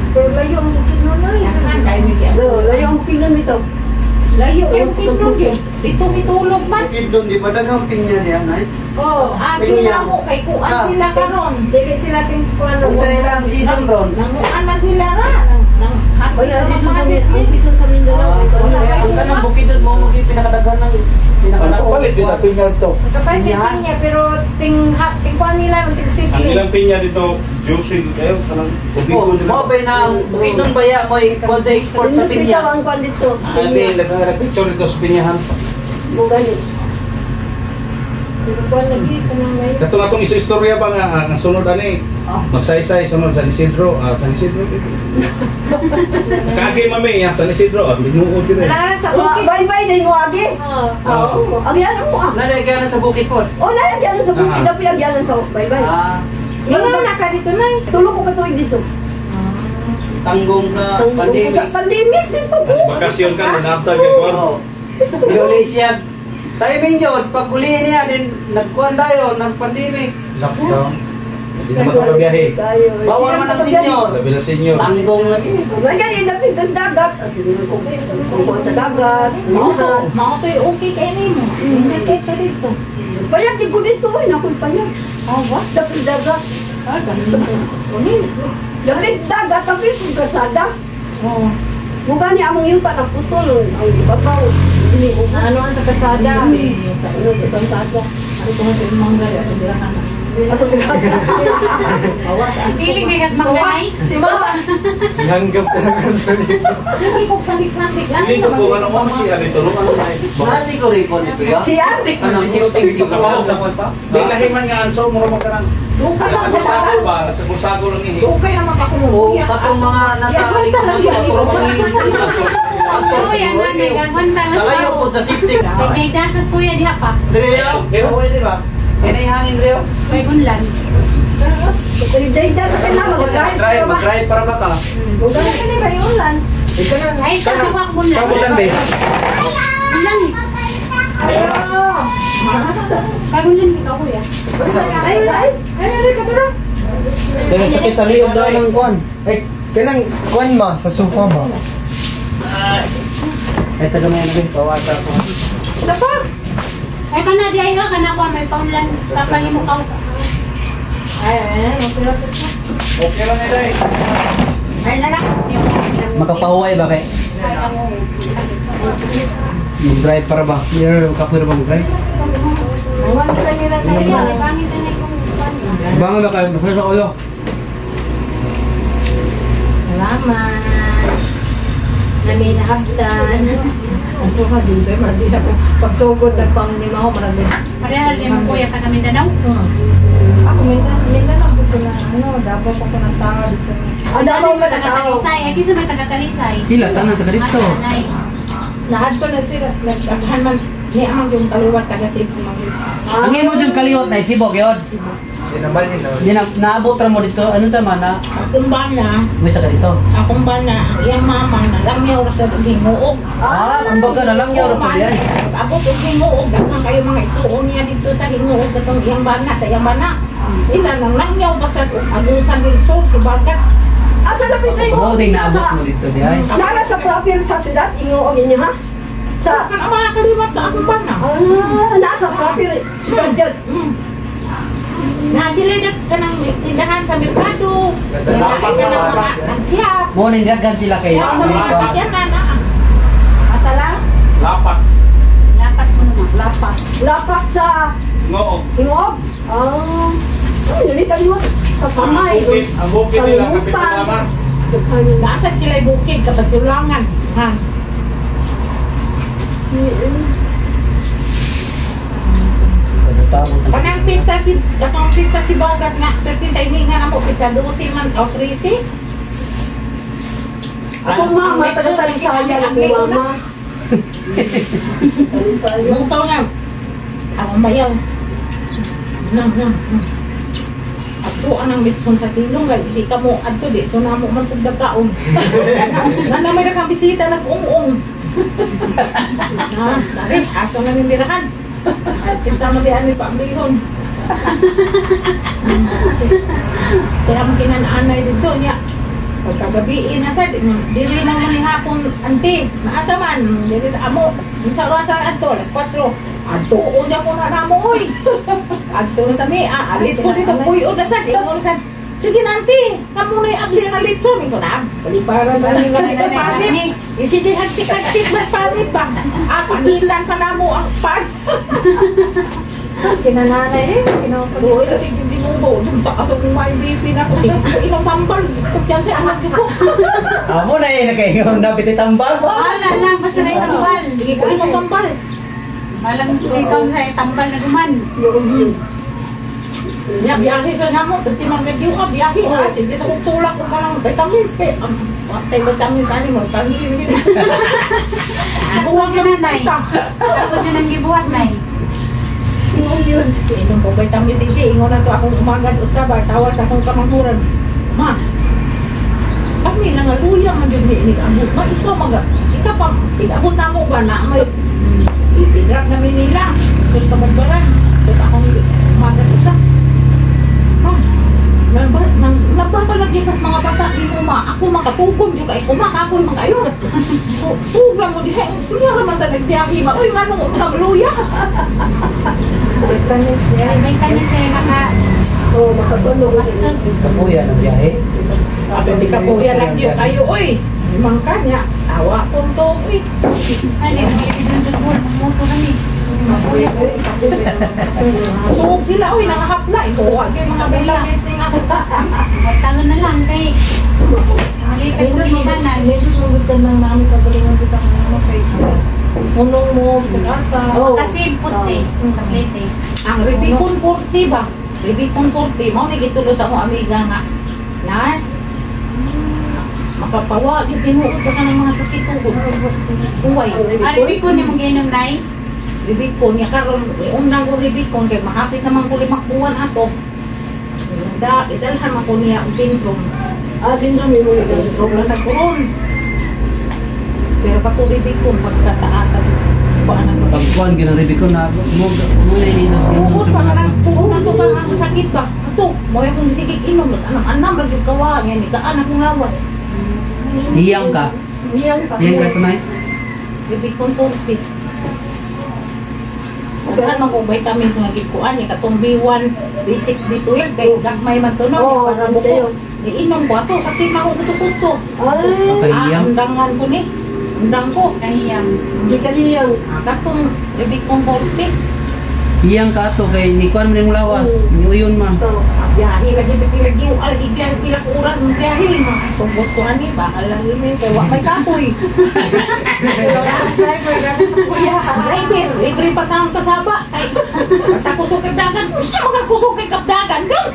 Pero layo ang bukid nun ay. Daghan kay mi kay. No, layo ang kinon dito. Layo kay bukid nun gyud. Dito mitulog man. Bukid doon, di ba daghang pinya niya, Nay? Oh, Agi na mo kay kuan sila karon. dili sila ting kuan. Kung sa ilang season ron. Nanguan man sila ra. Nang nang Wala sa dito mga sa ang sitling. dito sa Mindanao. Wala Kaya kay ang kanang bukid doon mo maging pinakadaghan ng pinakadaghan. Palit dito pinya to. Nagkapalit yung pinya pero ting ha, ting kuan nila ting Ang city. ilang pinya dito juicy kayo kanang Oh, mo ba na ang bukid doon ba ya mo kuan sa export sa Dito pinya? ang kwan dito. Abi lagang picture dito sa pinyahan. Mo gani. Pero kuan lagi kanang layo. Katong atong istorya ba nga ang sunod ani magsaysay sunod San Isidro, San Isidro. Kagi mami ya San Isidro, binuod din eh. Wala sa bukid. Bye-bye din mo agi. Oh. Oo. Agyanan mo ah. Nalagyanan sa bukid po. Oh, nalagyanan sa bukid. Dapat agyanan sa bye-bye. Ah, Wala na ka dito nay. Tulog ko katuig dito. tanggong sa pandemic. Sa pandemic dito ko. Bakasyon ka nanabtag kay kuan. Oo. Diuli siya. Timing yun, pag uli niya, din nagkuhan tayo, nagpandemic. Lockdown. Hindi na makabiyahe. Bawal naman ang senior. Labi na senior. Tanggong lagi. Ay, gani, dapit ang dagat. At hindi ko ko sa dagat. Mao to, mao to'y okay kay nimo. Hindi kay ka dito. Payag di ko dito. Ay, nakoy payag. Oh, what? Dapit dagat. Ah, ganun. Dapit dagat, tapit kong kasada. Oh. Mukha ni among yuta na putol. Ang ibabaw. Hindi ko. Ano sa kasada? Ano sa kasada. Ako ko sa mangga ato dirahan. Ato Dili kay kag mangganay. Si mama. Ihanggap talaga sa dito. Sige kog sandik-sandik lang. Dili ko kung ano mo siya dito no ano na. Nasi ko rin dito ya. Siya? Anong sinuting siguro sa kuwan pa? Di lahi man nga anso mura man kanang Dukay man Nagsago-sago ba? Nagsago-sago lang ini. Dukay naman ako mo. O katong mga nasa likod ng puro mga Oo, yan na nagagwanta mas Nalayo po sa safety. Kay kay dasas kuya diha pa. Dire yo. Okay di ba? Kaya hangin dire yo. May unlan. Dahil sa kailangan mag-drive. Drive, mag-drive para ba ka? Wala ka ni ba yung ulan? Ikaw na. Ay, sa tuwak mo na. Kabulan ba? Ulan. Pagulan ikaw kuya. Ay, ay. Ay, ay, ka dira. Dili sakit sa liog daw ng kuwan. Ay, kanang kuan ma sa sofa ma. Ay taga may naging pawata ko. Ay kana di ay ka kana ko may paunlan papahimo ka. Ay, ay, okay lang. Okay lang eh dai. Ay na lang. Makapahuway ba kay? Ay ang sakit. Mag-drive para ba? Meron ka ba mag-drive? Awan ka nila Kaya pangit na ikong kuan. Bangon na kayo, masaya sa ulo. Salamat. Nami nahabtan. Ang sofa dito, eh, marag ako. Pagsugod, nagpang lima ako, marag Pareha rin mo kuya taga Mindanao. Ako, Mindanao, ko na, ano, Davao pa ko ng tao dito. Ang Davao man taga ang tao. Talisay. Ay kinsa may taga Talisay. Sila tanan taga dito. Anay. Naadto na sila. Nagdaghan man ni amang yung kaliwat taga Cebu man. Ang imo jud kaliwat na sibog yun. Di na balhin na. Di na naabot ra mo dito. Ano tama na? Akong bana, May taga dito. akong bana, ang iyang mama na lang niya oras na hinguog. Ah, kumbaga na lang yun pa diyan. Abot og hinguog, daghan kayo mga igsuon niya dito sa hinguog katong iyang bana sa iyang bana. Sila nang langyaw basta og agusan del Sur si Bagat. Asa na pinay Oo, di naabot mo dito di ay. Nara sa proper sa syudad, ingoong inyo ha? Sa, Kan ang mga kaliwat sa akong bana. ah, nasa proper syudad dyan. Na sila nag kanang tindahan sa merkado. Na sila ng mga nagsiyap. Mo ning daghan sila kay. Sa mga sakyanan na. Asa lang? Lapat. Dapat mo naman. Lapat. Lapak sa Ngoog. ingoong. Ah, ay, nalita niyo sa kamay. Ang bukid nila kapit naman. Nasa sila bukid kapatulangan. Ha. Kanang pista si katong pista si Bagat nga 13 timing nga namo pizza 12 man o 13. Akong mama, taga-Talisaya akong mama. Mutaw nga. Ang mayaw. Nang, nang. Ato anang litson sa silong kay di ka mo adto dito na mo man pud nagkaon. Nana may nakang bisita nag-ung-ung. Ha, dari ato na nimirahan. Kita mo di ani paamlihon. Kaya mo kinanaanay dito niya. Pagkagabi na sad, dili mo man hapon ante, naasa man dili sa amo. Unsa oras ang adto? Alas 4. Adto unya ko na namo oy. Adto na sa mi, ah, litson dito puyo na sad, ingon sad. Sige na ante, kamo na abli na litson ingon na. Balibaran na nila ito panit. Isige hagtik-hagtik mas panit ba? Ah, panitan pa namo ang pan. Sus, kinananay eh. Buhay kasi yung ginubo, yung taas akong may BP na ko. Sige, ilang tambal. Kumpiyan sa anak ko. Amo na eh, nakaingon na biti tambal ba? Wala lang, basta na tambal. Sige ko ilang tambal. Walang sikaw sa tambal na duman. Ya, biyahe ka nga mo. Pati man medyo ka, biyahe ha. Sige sa kong tulak ko ka ng vitamins. Kaya, ang vitamins ani mo. Tansi, Ako siya nanay. Ako siya nang gibuhat, nay. Inom ko vitamins C, ingon na to akong umagad usab sawa sa akong kamanghuran. Ma, kami nangaluya man jud ni abot. Ma ikaw maga, ikaw pa tigabot na mo ba na may i-drop na nila. Sus kabadbaran. Sus akong umagad usab. Ma, nagba pa lagi kas mga basa nimo ma. Ako makatugon jud kay kumaka ako man kayo. Tugla mo diha. Kunya ra man ta nagbiyahe ma. Uy ngano makaluya. Vitamins niya. May vitamins na naka... Oo, makatulog. Basta. Kapuya ng biyahe. Sabi, di kapuya lang yun kayo, oy. Limang kanya. Tawa kong to, oy. Ay, nagpapalipin ng kami. Kapuya, oy. Tuog sila, oy. Nangahapla. Ikuha kayo mga vitamins ni nga. Tangon na lang kay... Malikat ko kinikanan. Medyo magutan lang namin kagalingan dito kung ano kay punong mo, sa kasa. Kasi puti. Paklite. Ang Rubicon 40 ba? Rubicon 40. Mao ni gitulo sa akong amiga nga. Nurse. Makapawa yung tinuod sa kanang mga sakit tugod. Suway. Ah, Rubicon ni mong giinom, nay? Rubicon niya karon unang ko Rubicon kay mahapit naman ko 5 buwan ato. Da, idalhan man ko niya og syndrome. Ah, syndrome mo syndrome na sa kuron. Pero kato Rubicon pagkataasan kuan ang Pagkuan ginang Rubicon na mo mo na inindot Tungod sa pa mga kanang puro na to kang ang sakit ba. Ato, mo akong sige inom anam-anam ra gyud kawa nga ni kaan akong lawas. Hiyang ka. Hiyang ka. Hiyang ka tunay. Rubicon 40. Daghan man kong vitamins nga gikuan ni katong B1, B6, B12 kay gagmay man to no para buko. Niinom ko ato sakit na ako kuto-kuto. Ay, Ah, undangan ko ni. Undang ko. Kahiyang. Di kahiyang. Katong Rubicon 40. Hiyang ka ato kay ni kuan man imong lawas, niuyon man. Biyahe lagi lagi lagi biyahe pila ka oras mo biyahe mga sugot ko ani bahala ni kay wa may kapoy. Kuya, driver, libre pa taon kasaba kay basta kusog kay dagan, unsa man ka kusog kay kapdagan dong.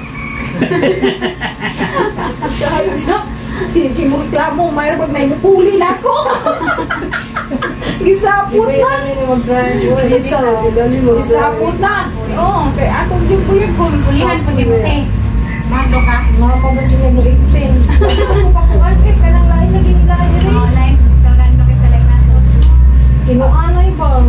Sige mo reklamo, mayroon pag naimupuli na ako. Gisapot na. Gisapot na. Oo, kay akong yung kuya ko. Pulihan po di mo, te. Mado ka? Mga pa ba sila mo 18? Pakuan kay kanang lain na ginilain rin. Oo, lain. Kargando kay sa lain nasod. Kinuanay ba?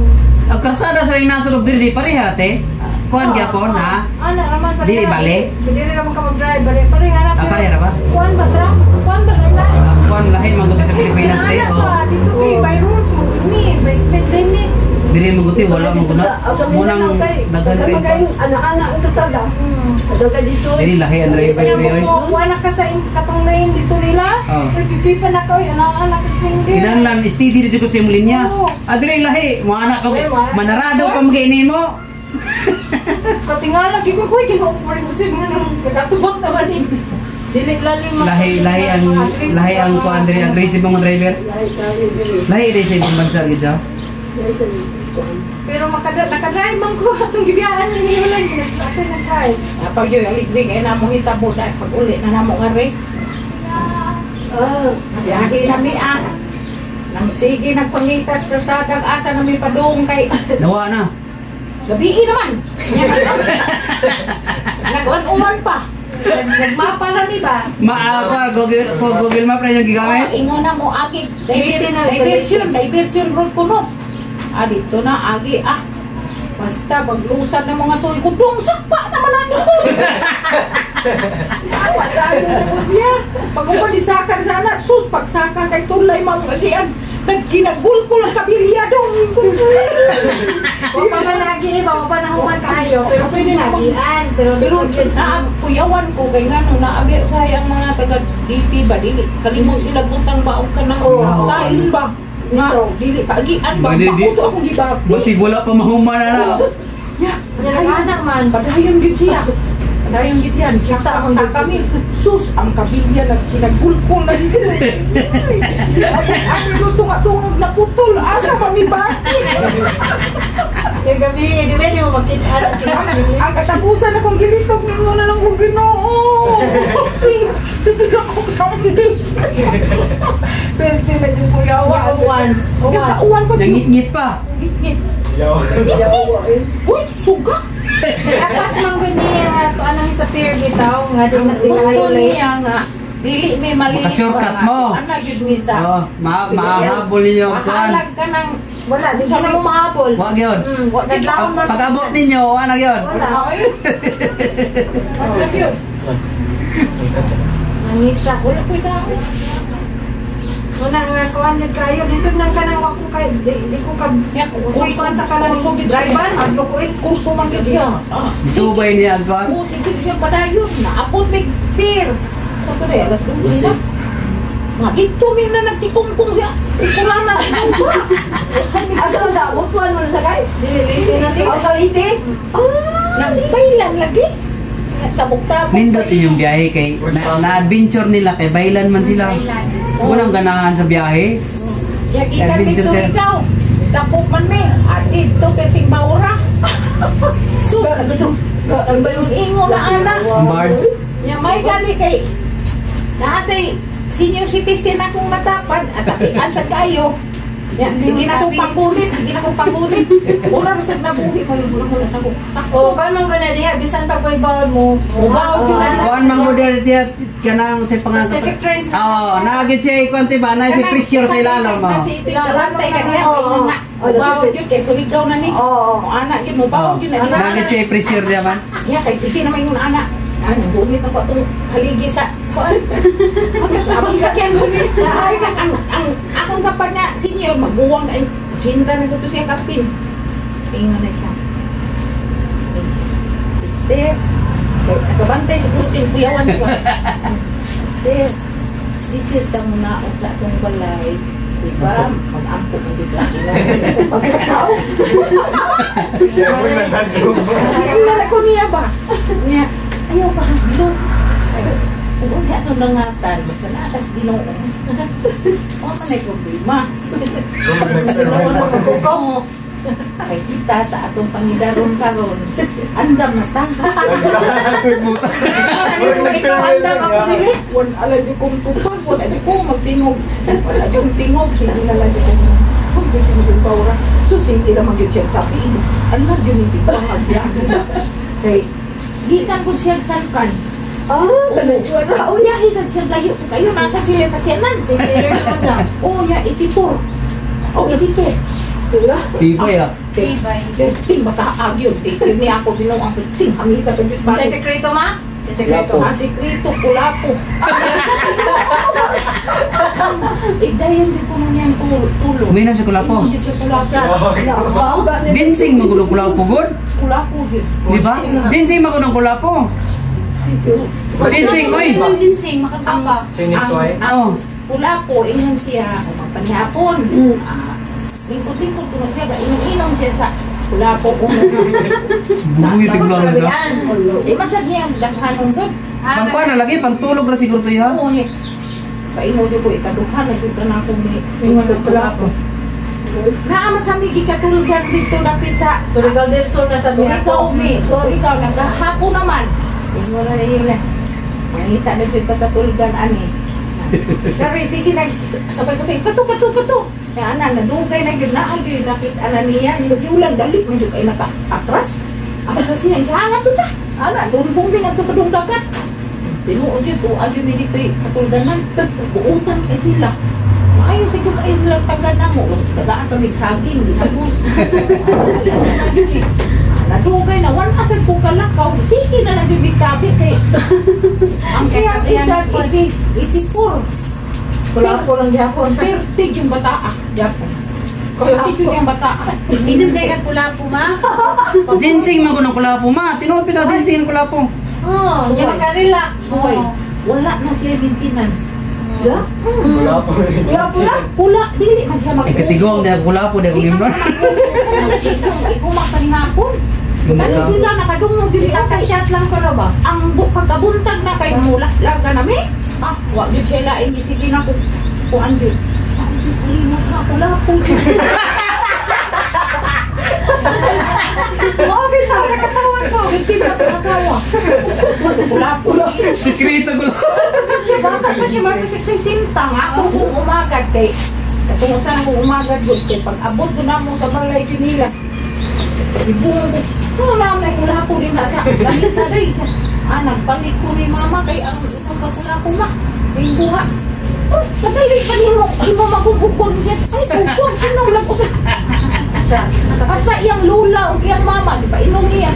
Ang karsada sa lain nasod og diri pareha te. Kuan gyapon ha. Ana raman pareha. Dili bali. Dili raman ka mag-drive bali pareha ra. Ah, pareha ra ba? Kuan ba tra? Kuan ba ra na? Kuan lahi man gud sa Pilipinas te. Ana ba dito kay by rules mo ni by speed limit. Diri mo guti wala mo guna. Munang daghan kay Ana-ana ang katada. Ada dito. Diri lahi ang driver diri oy. Kuan na ka sa katong lane dito nila. Uy pipi pa na ka oy ana-ana ka hindi. Kinahanglan steady dito ko sa imong linya. Ah, diri lahi mo anak ko manarado pa magay nimo. Katingala gyud ko koy Ginoo ko rin kasi mo nang nagatubak naman ni. Dili lalim Lahi ang kuan diri aggressive mga driver. Lahi diri sa ibang bansa gid siya. Pero nakadrive man ko atong gibiyaan ni wala ako na drive. Pag yun, aligwig ay namo hitabo dahil pag uli na namo nga rin. Biyahe na mi ah. Nang sige nagpangitas kalsadang asa na mi padung kay Nawa na. Gabii naman. Nag-uwan-uwan pa. Nagmapa na mi ba? Maako Google Google Map na yung gigamit. Oh, ingon na mo agi. Diversion, diversion road kuno. Ah, dito na agi ah. Basta paglusad ng mga tuig kudong sakpa naman ano. Awa tayo na po siya. Pag uman di saka sana, sus pagsaka kay tulay mamong agian. Nagkinagulkul ang kabilya dong. Wa pa man lagi, wa pa nahuman kayo, pero pwede nagian, pero Pero na kuyawan ko kay ngano naabi usahay ang mga taga DP ba dili kalimot sila butang baog ka ng sain ba nga dili paagian ba mauto akong gibati. Basig wala pa mahuman na na. Ya, Nagana man. Padayon gyud siya. Padayon gyud siya. Nisakta ang sa kami. Sus, ang kabilya nagkinagulkul na dito. Ang gusto nga tungog na putol. Asa kami bati? Yung gabi, di ba di mo makita? Ang katapusan akong gilitok, ninyo na lang kong Ginoo. Sige na akong samdi. Pero di na yung kuyawa. Uwan. Uwan. Uwan pa. Nangit-ngit pa. Ngit-ngit. Uy, suga. Akas man gud niya nga anang sa pier bitaw nga di na Gusto niya nga dili may mali. Maka-shortcut mo. Ana gyud mi sa. Oh, mahabol ninyo ang kuan. Mahalag ka ng wala di siya mo mahabol. Wa gyud. Naglaon man. Pag-abot ninyo, wa na gyud. Wala. Wala gyud. Nangita. Wala ko'y naon. Wala nga kuan jud kayo lisod nang kanang wa ko kay di ko kag kuan sa kanang driver adlo ko eh kurso man gyud siya. Isubay niya ang kuan. Oo, sige siya padayon. Naabot mig pier. Sa to alas 12 na. Nga dito mi na nagtikungkong siya. Kulang na. Asa sa butuan mo na sakay? Dili na Aw sa Leyte? Nagbaylan lagi. Tabok-tabok. Nindot inyong biyahe kay na-adventure nila kay baylan man sila. Unang ganahan sa biyahe. Yagikan kay Surigao. Tapok man mi. Dito kay Tingbaura. Sus, nagbalon ingo na ana. Ang barge. Nya may gani kay naasay senior citizen akong natapad at apian sa kayo. Ya, sige na kong pangbulit, sige na kong pangbulit. Una ra sad nabuhi pa yung una sa ko. O kan man gud na diha bisan pag may bawon mo. Bawon yun na. Kuan man gud diya kanang sa pangalan. Pacific Trends. Oo, naagid siya kuan ba na si pressure sa ilalom mo. Pacific Trans kay kaniya ingon nga. Bawon yun kay Surigao na ni. Oo. Mo ana gyud mo bawon gyud na. Naagid siya pressure diya man. Ya kay sige na may ingon ana. Ano gunit na ko atong haligi sa kuan. Abang sakyan mo ni. Ay ang akong kapag nga senior magbuwang kay cinta na gud siya kapin. Ingon na siya. Sister, nakabantay sa kursin kuyawan ko. Sister, visit ta muna og sa atong balay. Diba? Mag-ampo man jud lagi na pagkakaw. Wala ko niya ba? Niya, ayaw pa hangdo. Kung siya atong nangatan, basta naatas Ginoo. Wa man ay problema. Oo. Kay kita sa atong pangidaron karon, andam na ta. Ikaw andam ako dili. Wala jud kong tupad, wala jud ko magtingog. Wala jud tingog, sige na lang jud ko. Kung jud tingog bawra. Sus, hindi na magyud siya tapi. Ano jud ni pa magbiyahe. Kay gikan gud siya sa San Franz. Ah, ganun. Oo, niya hisad siya layo. So kayo nasa sila sa sakyanan. Oo, niya 84. Oh, 84. Diba? Tibay ah. Tibay. Ting mataag yun. Ting ni ako binuang ako. Ting hamisa pa Diyos Sa sekreto ma? Sa sekreto. Ah, sekreto, kulapo. Eh, dahil di ko nun yan tulo. Uminom sa kulapo. Uminom siya kulapo. Ginseng magulo kulapo gud. Kulapo yun. Di ba? Ginseng magulong kulapo. Ginseng oy. Ginseng makatapa. Chinese wine. Oh. Kulapo, ingon siya, magpanihapon. Lingkod-lingkod ko na siya, inom-inom siya sa kulapo. Buhi tiglan na. Di man sad niya daghanon gud. Pangkuan na lagi pantulog ra siguro to ya. Oo ni. Paingon ko ikaduhan na jud na akong ni ingon ang kulapo. Naaman sa migi katulgan dito dapit sa Surigao del Sur na sa Surigao mi. Surigao nagahapon naman. Ingon na yun na. Mangita na jud katulgan ani. Dari sige nag sabay-sabay kato kato kato. Kaya ana nadugay na gyud naa gyud nakita na niya ni Yulan dali man gyud kay naka atras. Atras niya isa nga to ta. Ana dulbong din adto kadung dagat. Tinuod gyud tuag gyud mi dito'y katulganan. Buutan kay sila. Maayo sa gyud kay lang taga namo. Tagaan pa mig saging ginapos. Nadugay na wan asad ko kalakaw. Sige na lang gyud mig kabi kay ang kaya edad 84. Kulapo lang gyapon. Pertig yung bataa. Gyapon. Pertig yung bataa. Inom dahil kang kulapo, ma? Ginseng man ko ng kulapo ma. Tinuod bitaw ginseng ng kulapo. Oh, Suway. yan naka-relax. Suway. Wala na siya maintenance. Ya? Wala po. Wala pula. Pula, dili man siya mag- Ay katigong dahil kulapo dahil Di kong man siya mag- Igumak pa ni hapon. Kani sila nakadungog yun Isa ka shot lang ko na ba? Ang pagkabuntag na kay mula lang ka nami. Ah, wa gyud siya lain yung sige na ko kuan gyud. Ah, kalimot na kulapo. Oo, bitaw nakatawa ko. Hindi na ako natawa. Kulapo. Sikreto ko lang. Siya bata pa siya Marcos 60 nga ako kung umagad kay katong usan akong umagad gud kay pag abot ko na mo sa balay nila. Ibungog ko na may kulapo din na sa lamisa day. Ah, nagpalit ko ni mama kay ang imong kulapo ma. Ingo nga. Oh, padali pa nimo imo magugukon siya. Ay, gukon ano lang usa. Basta iyang lula o iyang mama, di ba inom niya.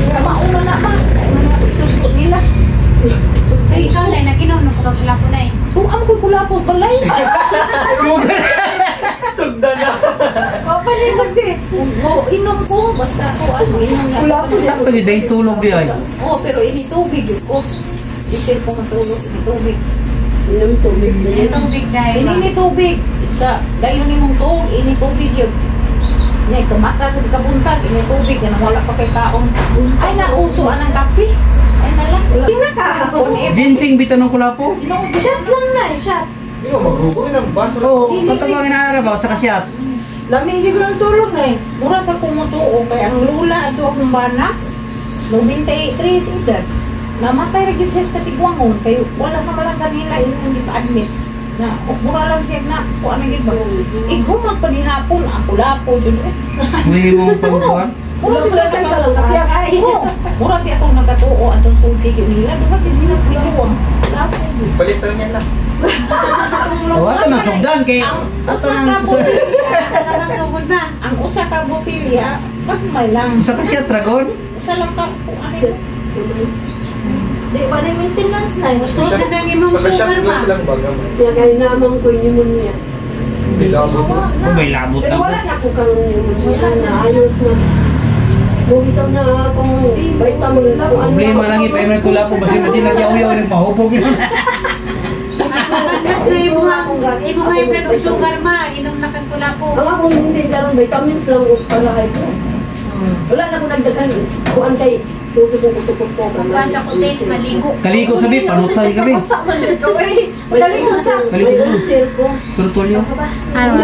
Sa mauna na ma. Mauna na itudlo nila. Ay, ikaw na, naginom nung kang kulapo na eh. Tuam ko'y kulapo balay. Sugar. Sugdan na. Oh, panisag di. Oo, inom ko. Basta ako, ano, inom na. Kulapo. Sakto gyud dahil tulog di ay. Oo, pero ini tubig yun ko. Isip ko matulog, ini tubig. Inom tubig. Yung tubig dahil Ini ma. ni tubig. Sa dayon nimong tuog, ini tubig yun. Nya tumata sa kabuntag, ini tubig kanang wala pa kay kaon. Ay nauso anang kape. Ay nala. Pinakahapon eh. Ginseng bitaw ng kulapo. Inom Shot lang na, eh, shot. Hindi ko maghugo ng baso. Oo, katong mga inaara ba sa kasyat. Lami siguro ang tulog na eh. Mura sa kumutuo kay ang lula ato akong bana. 93 edad. Namatay ra gyud siya sa katigwangon kay wala na man lang sa nila imong gipa-admit. Na mura lang siya na kuan na gyud ba. Igumag pa ni hapon ang kulapo jud eh. May mo pangkuan. Mura Wala gyud ka lang kasi ay. Oo, mura bi akong nagatuo atong sulti gyud nila duha gyud sila piluwang. Kulapo gyud. Palitan niya na. Oh, ato na sugdan kay Ang ato usa ka nang botilya, Ang sugod ba? ang usa ka botilya gagmay lang. usa ka siya dragon. Usa lang ka kuan eh. Di ba na maintenance na eh. Gusto na ng imong Sa sugar shot ma. glass lang ba gamay? Kaya kay namang ko pneumonia. Hindi labot. Oh, may labot Pero na. wala na ako karon pneumonia na ayos na. Bumitaw na akong vitamins ko. Ano Problema lang ipay may kulapo basta imagine nagyaw-yaw ning pahupog yun. Mas na imong high blood ug sugar ma, inom na kang kulapo. Ang akong hindi karon vitamins lang og para high blood. Wala na akong nagdagan. Kuan kay tuto ko sukot ko. Kuan sa kuting maligo. Kaliko sabi panutay kami. Basa man ito eh. Kaliko sa. Kaliko May ulcer ko. Turtulyo. Ano?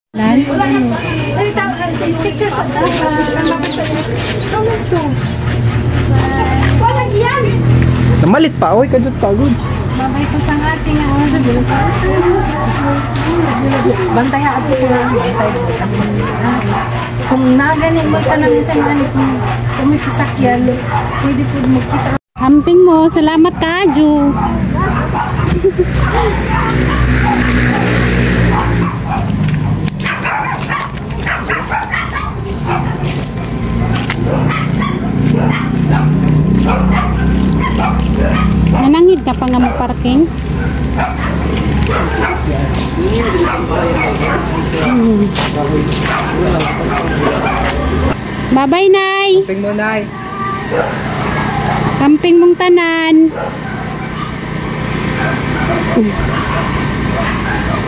Lan? Ay, tao, picture sa Wala yan. Namalit pa oy kadjot sagod. Babay po sa ating order. Bantay ha ato sa bantay. Kung naganin mo tanan sa ano kung may kasakyan, pwede po magkita. Amping mo, salamat Kaju. Nanangid ka pa nga mo parking? Bye-bye, Nay. Ping mo nay. Kamping mong tanan.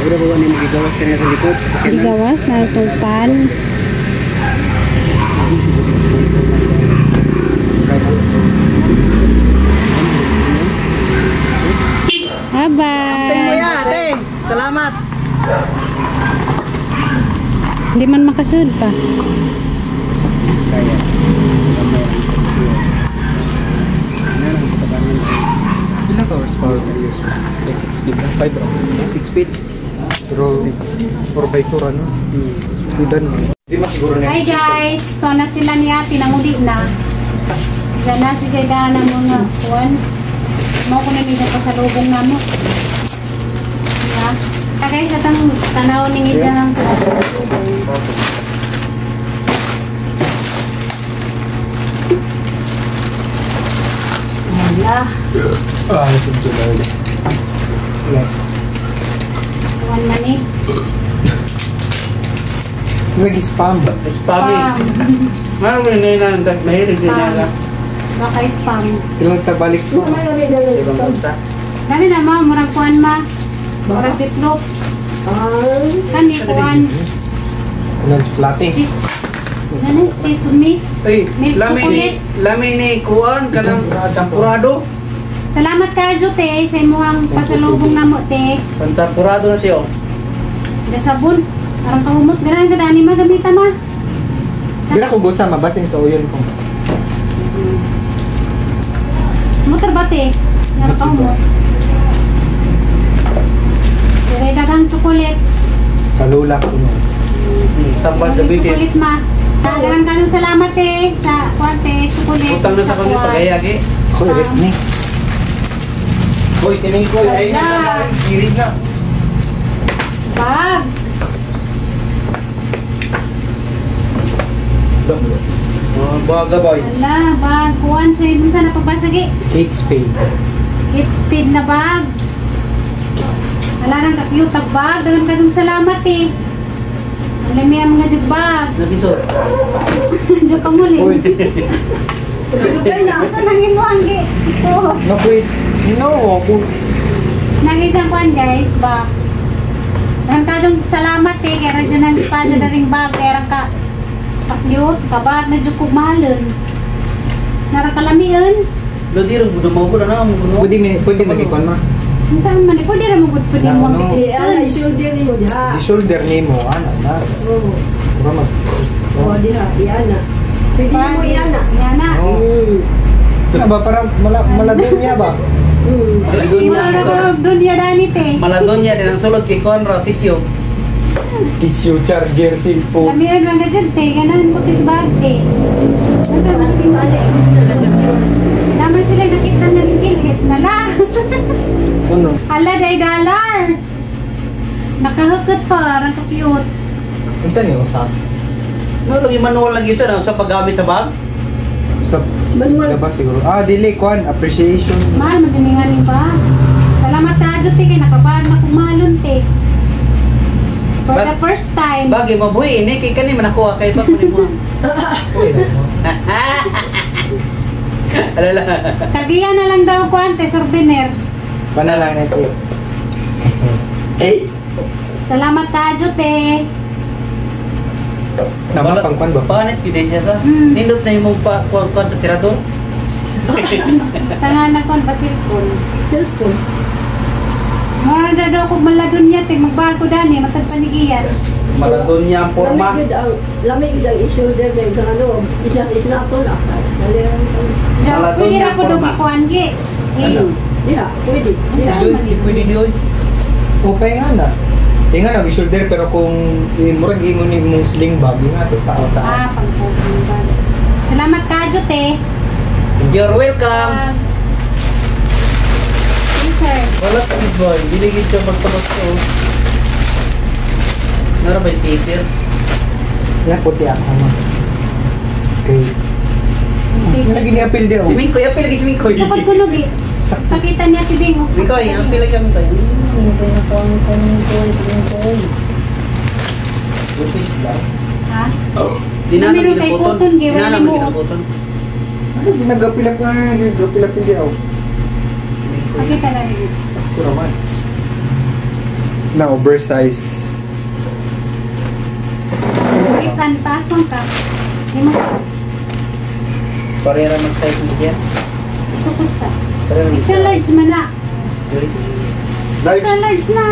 Ora ba ni magigawas kaniya sa likod? Gawas na tupal. Ping mo Bye-bye. ya, ate. Salamat. Hindi man makasunod pa. Kaya. Ilang ka horsepower sa iyo? Like 6 feet na, 5 ra. 6 feet. Pero 4x4 ano? Sedan. Di masiguro na. Hi guys, to na sila ni ate, nanguli na. Diyan na si Zayda na mga kuwan. Mo ko na nila pasalubong na mo. Diba? Ah, guys, atang tanaw ningi dyan ang pasalubong. Wala. Ah, ito dyan. Yes. Kuwan man eh. Nag-spam. Spam. Spam. Baka spam. Ilang tabalik spam. Dami na ma, murag kuan ma. Murag bitlog. Kani kuan. Anong latte? Cheese. Ano? Cheese miss. Ay, Milk lami, chocolate. lami ni kuan kanang champurado. Salamat kayo te sa imuhang pasalubong namo te. Champurado na tiyo. Da sabon. Arang kahumot ganan ka dani ma gamita ma. Dira ko gusa mabasin ka uyon ko. Motor ba te? Arang kahumot. Dire dagang chocolate. Kalula ko no. Sambal Dagang gabiti. chocolate ma. Dagang kanong salamat te sa kuan te chocolate. Utang na sa kami kuwan. pagayagi. Ko rep ni. Hoy, tining ko ay Wala. kirig na. Bag. Oh, baga boy. Ala, bag. Kuan sa ibon sa napabasagi. Kate Spade. Kate Spade na bag. Ala nang ka-cute ang bag. Dagan ka dong salamat eh. Ang lami ang mga jug bag. Nabisor. Jug panguli. Uy. Lugay na. Asa nangin mo ang gi? Ito. Naku, no, ako. Nangin siyang kuan guys, box. Dagan ka dong salamat eh. Kaya radyo na pa dyan na ring bag. Kaya ka pa-cute, kabag na jug kog mahalon. Narakalamian. Lodi ro budo mo ko na mo kuno. Pwede magikuan ma. Saan man eh? Pwede ra mo gud pwede mo ang No, no. Eh, ana, i-shoulder ni mo diha. I-shoulder ni mo ana na. Oo. Mura mag. Oo, diha, iana. Pwede mo iana. Iana. No. Ano ba para maladonya ba? Wala dunya dani te. Maladonya din ang sulod kay Conrad Tisyo. Tissue charger cellphone. Lamian man ka dyan te. Ganahan ko tis bag te. Nasa man ting te. Naman sila nakita na rin kilhit na la. Ano? Hala day dollar. Nakahukot pa, arang ka-cute. Unsa ni usa? No, lagi manual lagi siya sa paggamit sa bag. Sa Manual. Diba siguro? Ah, dili kuan appreciation. Mahal man siningaling pa. Salamat tayo te kay nakabag na kumalon te. For the first time. Bagay mabuhi ini kay kani man nakuha kay bag mo. Uy, no. Alala. Tagiya na lang daw kuan te souvenir. Kana lang na ito. Eh, Salamat tayo te. Nama pang kuan ba? Panit gyud siya sa. Hmm. Nindot na imong pa kuan kuan sa tirador. Tanga na kuan pa cellphone. Cellphone. Mura na daw kog maladunya te magbago dani matag panigiyan. Maladonya ang porma. Lami gyud ang i-shoulder na isang ano, isna to na. Diyan, pwede ra ko daw porma. gikuan gi. Eh, Diha, pwede. Diha. Di pwede di oy. Okay nga na. Di nga na, shoulder pero kung murag imo ni mong sling bag, nga to tao Ah, taas. pang-post mo ba? Salamat kajo te. You're welcome. Yes, sir. Wala ka boy, dili gid ka basta-basta. oh. Nara ba yung zipper? Nga puti ako ma. Okay. T-shirt. Lagi ni apil di Si oh. Mingkoy, apil lagi si Mingkoy. Sukod ko lugi. Pakita niya ti Bing. Mingkoy, apil lagi Mingkoy. Mingkoy na ko, Mingkoy, Mingkoy, Mingkoy. Lupis lang. Ha? Di na Meron kay cotton, gi, Di wala na ni naman buot. ginakoton. Ano ginagapilap nga ginagapilapil di oh. Pakita lang yun. Sakto raman. Na oversize. Ay, pan, taas mo ka. Di mo ka. Parera mag-size mo siya. Isukod sa. Parera Extra large man na. Large. Extra large na.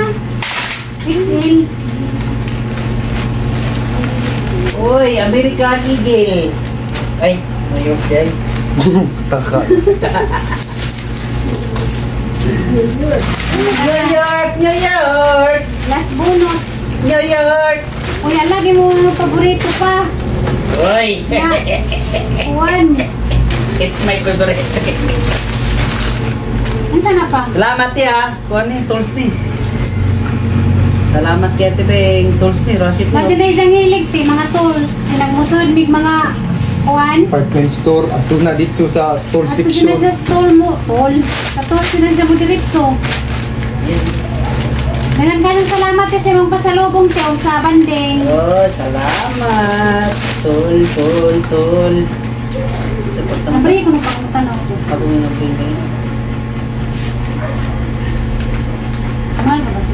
XL. Uy, American Eagle. Ay, New York day. Taka. New York. New York, New York. Last bunot. New York. Kuya, lagi mo paborito pa. Oy! Na. Juan. It's my favorite. Unsa na pa? Salamat ya. Kuan ni tools ni. Salamat kay Ate Beng. Tools ni Rashid mo. Kasi na isang hilig ti mga tools. Sinagmusod mig mga kuan. Apartment store adto na dito sa toll Ato section. din na sa stall mo, tol. Sa tol sila sa mo diretso. Daghang ganong salamat eh, sa imong pasalubong te og sa banding. Oh, salamat. Tool, tool, tool. Sa pagtang. Nabri ko nung pangutan ako. Ako yung nabri. Mahal ka ba sa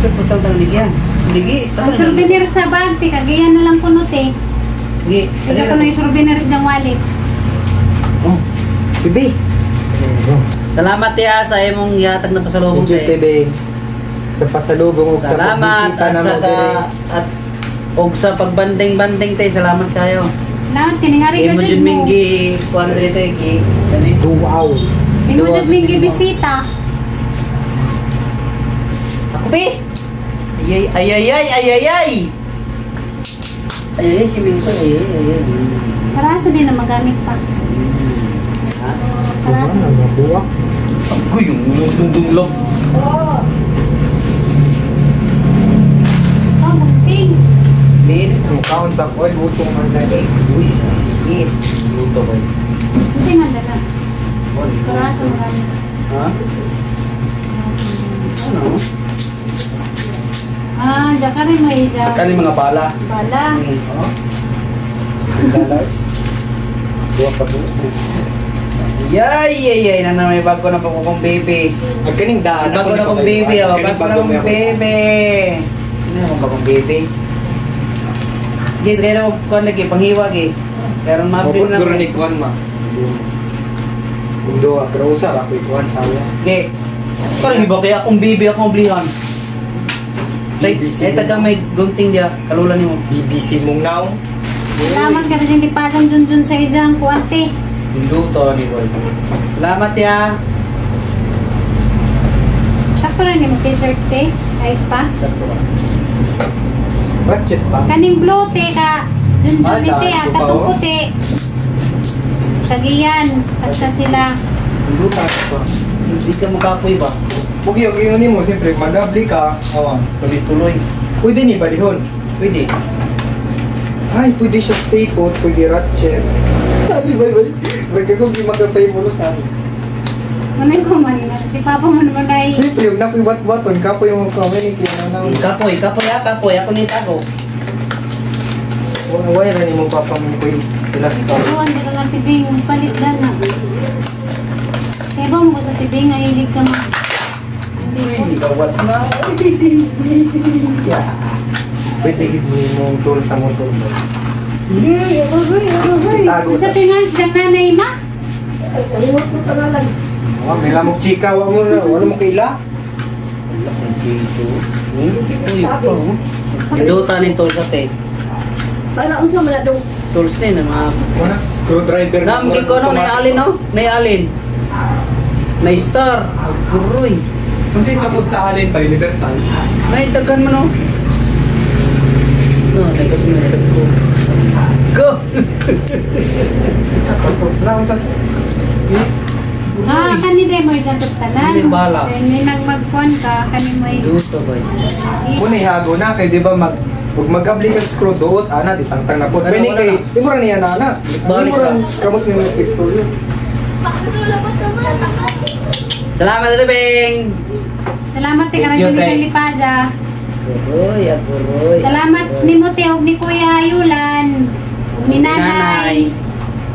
Sa pagtang ligyan. Ligi. Ang souvenir sa bag, te, kagayan na lang kuno te. Ligi. Kasi kuno yung souvenir sa wallet. Oh, bibi. Salamat ya sa imong gihatag na pasalubong Thank you, te. Tebe. Sa pasalubong ug sa Salamat pagbisita at na mo saka diri. at og sa pagbanding-banding te, salamat kayo. Salamat kiningari ka Imo jud jud mo. minggi kuan diri te gi. Sani? Duaw. Imo jud minggi bisita. Ako bi. Ay ay ay ay ay ay ay. Ay ay si Mingko ay ay ay. ay. Para sa din na magamit pa. Ha? Para sa Buwa. Agoy yung dundung love. Oh, bukting. Lid. Mukaon sa oil butong man na eh. Uy, lid. Luto ko. Kasi nga na. Para sa magamit. Ha? Ano? Ah, diyan ka rin may diyan. Kani mga bala. Bala. Oh. $10. Duha ka buo. Yay, yay, yay. Nana may bago na pa kong baby. Ang kaning daan. Bago na kong baby, oh. Bago na kong baby. Ano yung bagong baby? Gid, kaya na ko lagi, panghiwag eh. Karon mabili Mabot na. guro ni Kuan ma. Kung duha, pero usa ra ko ikuan sawa. Ge. Parang iba kaya akong baby akong oblihan. Like, BBC eh, taga may gunting dia, kalula nimo. BBC mong now. Salamat ka na din lipasan dun sa ijang kuante. Luto ni Boy. Salamat ya. Sakto rin mo t-shirt te. Kahit pa. Ratchet pa. Kaning blue te ka. Dun Ah, ni te ah. daan ko pa, Katong oh. puti. Tagiyan. Tagsa sila. Luta pa. Hindi ka makapoy ba? Bugi ang ingon nimo siyempre magabli ka. Awa. Tuloy-tuloy. Pwede ni balihon. Pwede. Ay, pwede siya stay put, pwede ratchet. Sabi ba ba? Bagay kung di makapay mo sa amin. Ano ko man. Si Papa mo naman ay. Siyempre, yung nakoy wat-waton, kapoy yung kami ni kaya na nang. Kapoy, kapoy ha, kapoy. Ako ni tago. Why ra nimo papa mo koy pilas ka. Oo, ang dagang ang tibing. Palit na na. Kaya ba mo ko sa tibing? Ay, hilig ka ma. Hindi ko. Gawas na. Yeah. Pwede gid mo imong tool sa motor mo. Itago Sa sa. tingan siyang nanay ma. Kalimot ko sa ngalan. Wa may lamok chika wa mo na, wala mo kaila. Duta ni tools ate. Para unsa man na dong. Tools ni na mga. Wala screwdriver. Nam gi ko no nay alin no? Nay alin. Nay star. Aguroy. Unsay sukod sa alin pa universal? Nay daghan man no. No, daghan mo daghan ko. Go. Sa kanto. Na unsa? Ah, kani de mo ijang tanan. Hindi bala. Ni nagmagkuan ka kani mo. Duto boy. Muna ihago na kay di ba mag ug magabli kag screw duot ana di tangtang na pod. Ano, Pwede wala kay na. imo ra niya na ana. Balik Imo ra kamot ni mo picture. Salamat Ate Beng. Salamat te karon Thank you, jud te. kay Lipaja. Aguroy, aguroy. Salamat nimo te og ni Kuya Yulan ug ni Nanay.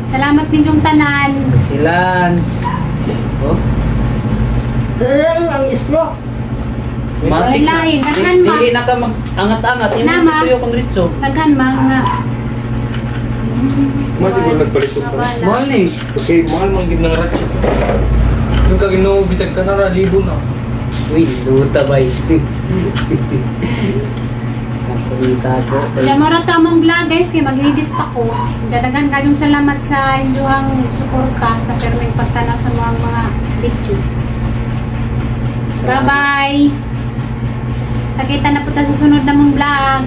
Salamat ninyong tanan. Si Lance. Oh. Lain ang islo. Matik na. Lain, daghan ma. Dili na ka mag-angat-angat. Imo Nama. tuyo kong ritso. Daghan mga Mo siguro nagpalit ko. Mabala. Mahal ni. Okay, mahal man gid ng ratchet. Yung kag Ginoo bisag ka na libo na. Uy, luta bay. Pagitago. Kaya to among vlog guys, kay mag-edit pa ko. Dadagan kayong salamat sa inyong suporta sa perming pagtanaw sa mga mga video. Bye-bye! Nakita na po tayo sa sunod namong vlog.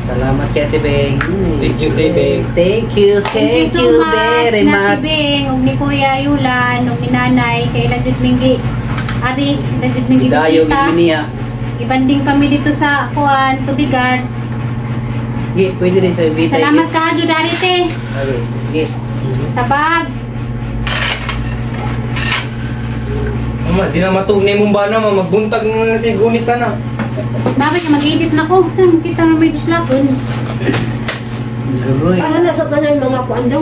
Salamat kay Ate Beng. Thank you, Ate Beng. Thank you, Thank thank you so you much, very Nati much. Beng, ug ni Kuya Yulan, ug ni Nanay, kay Legit Minggi. Ari, Legit Minggi Dayo bisita. gid niya. Ibanding kami dito sa kuan, tubigan. Gi, pwede rin sa Vita. Salamat ka, Judari te. Gi. Sa bag. Mama, di na matuog na imong bana, ma. Magbuntag na si gunit ka na. Bakit ka mag-edit na ko? Saan kita na may duslapon? Garoy. Para na sa tanan mga kuan daw.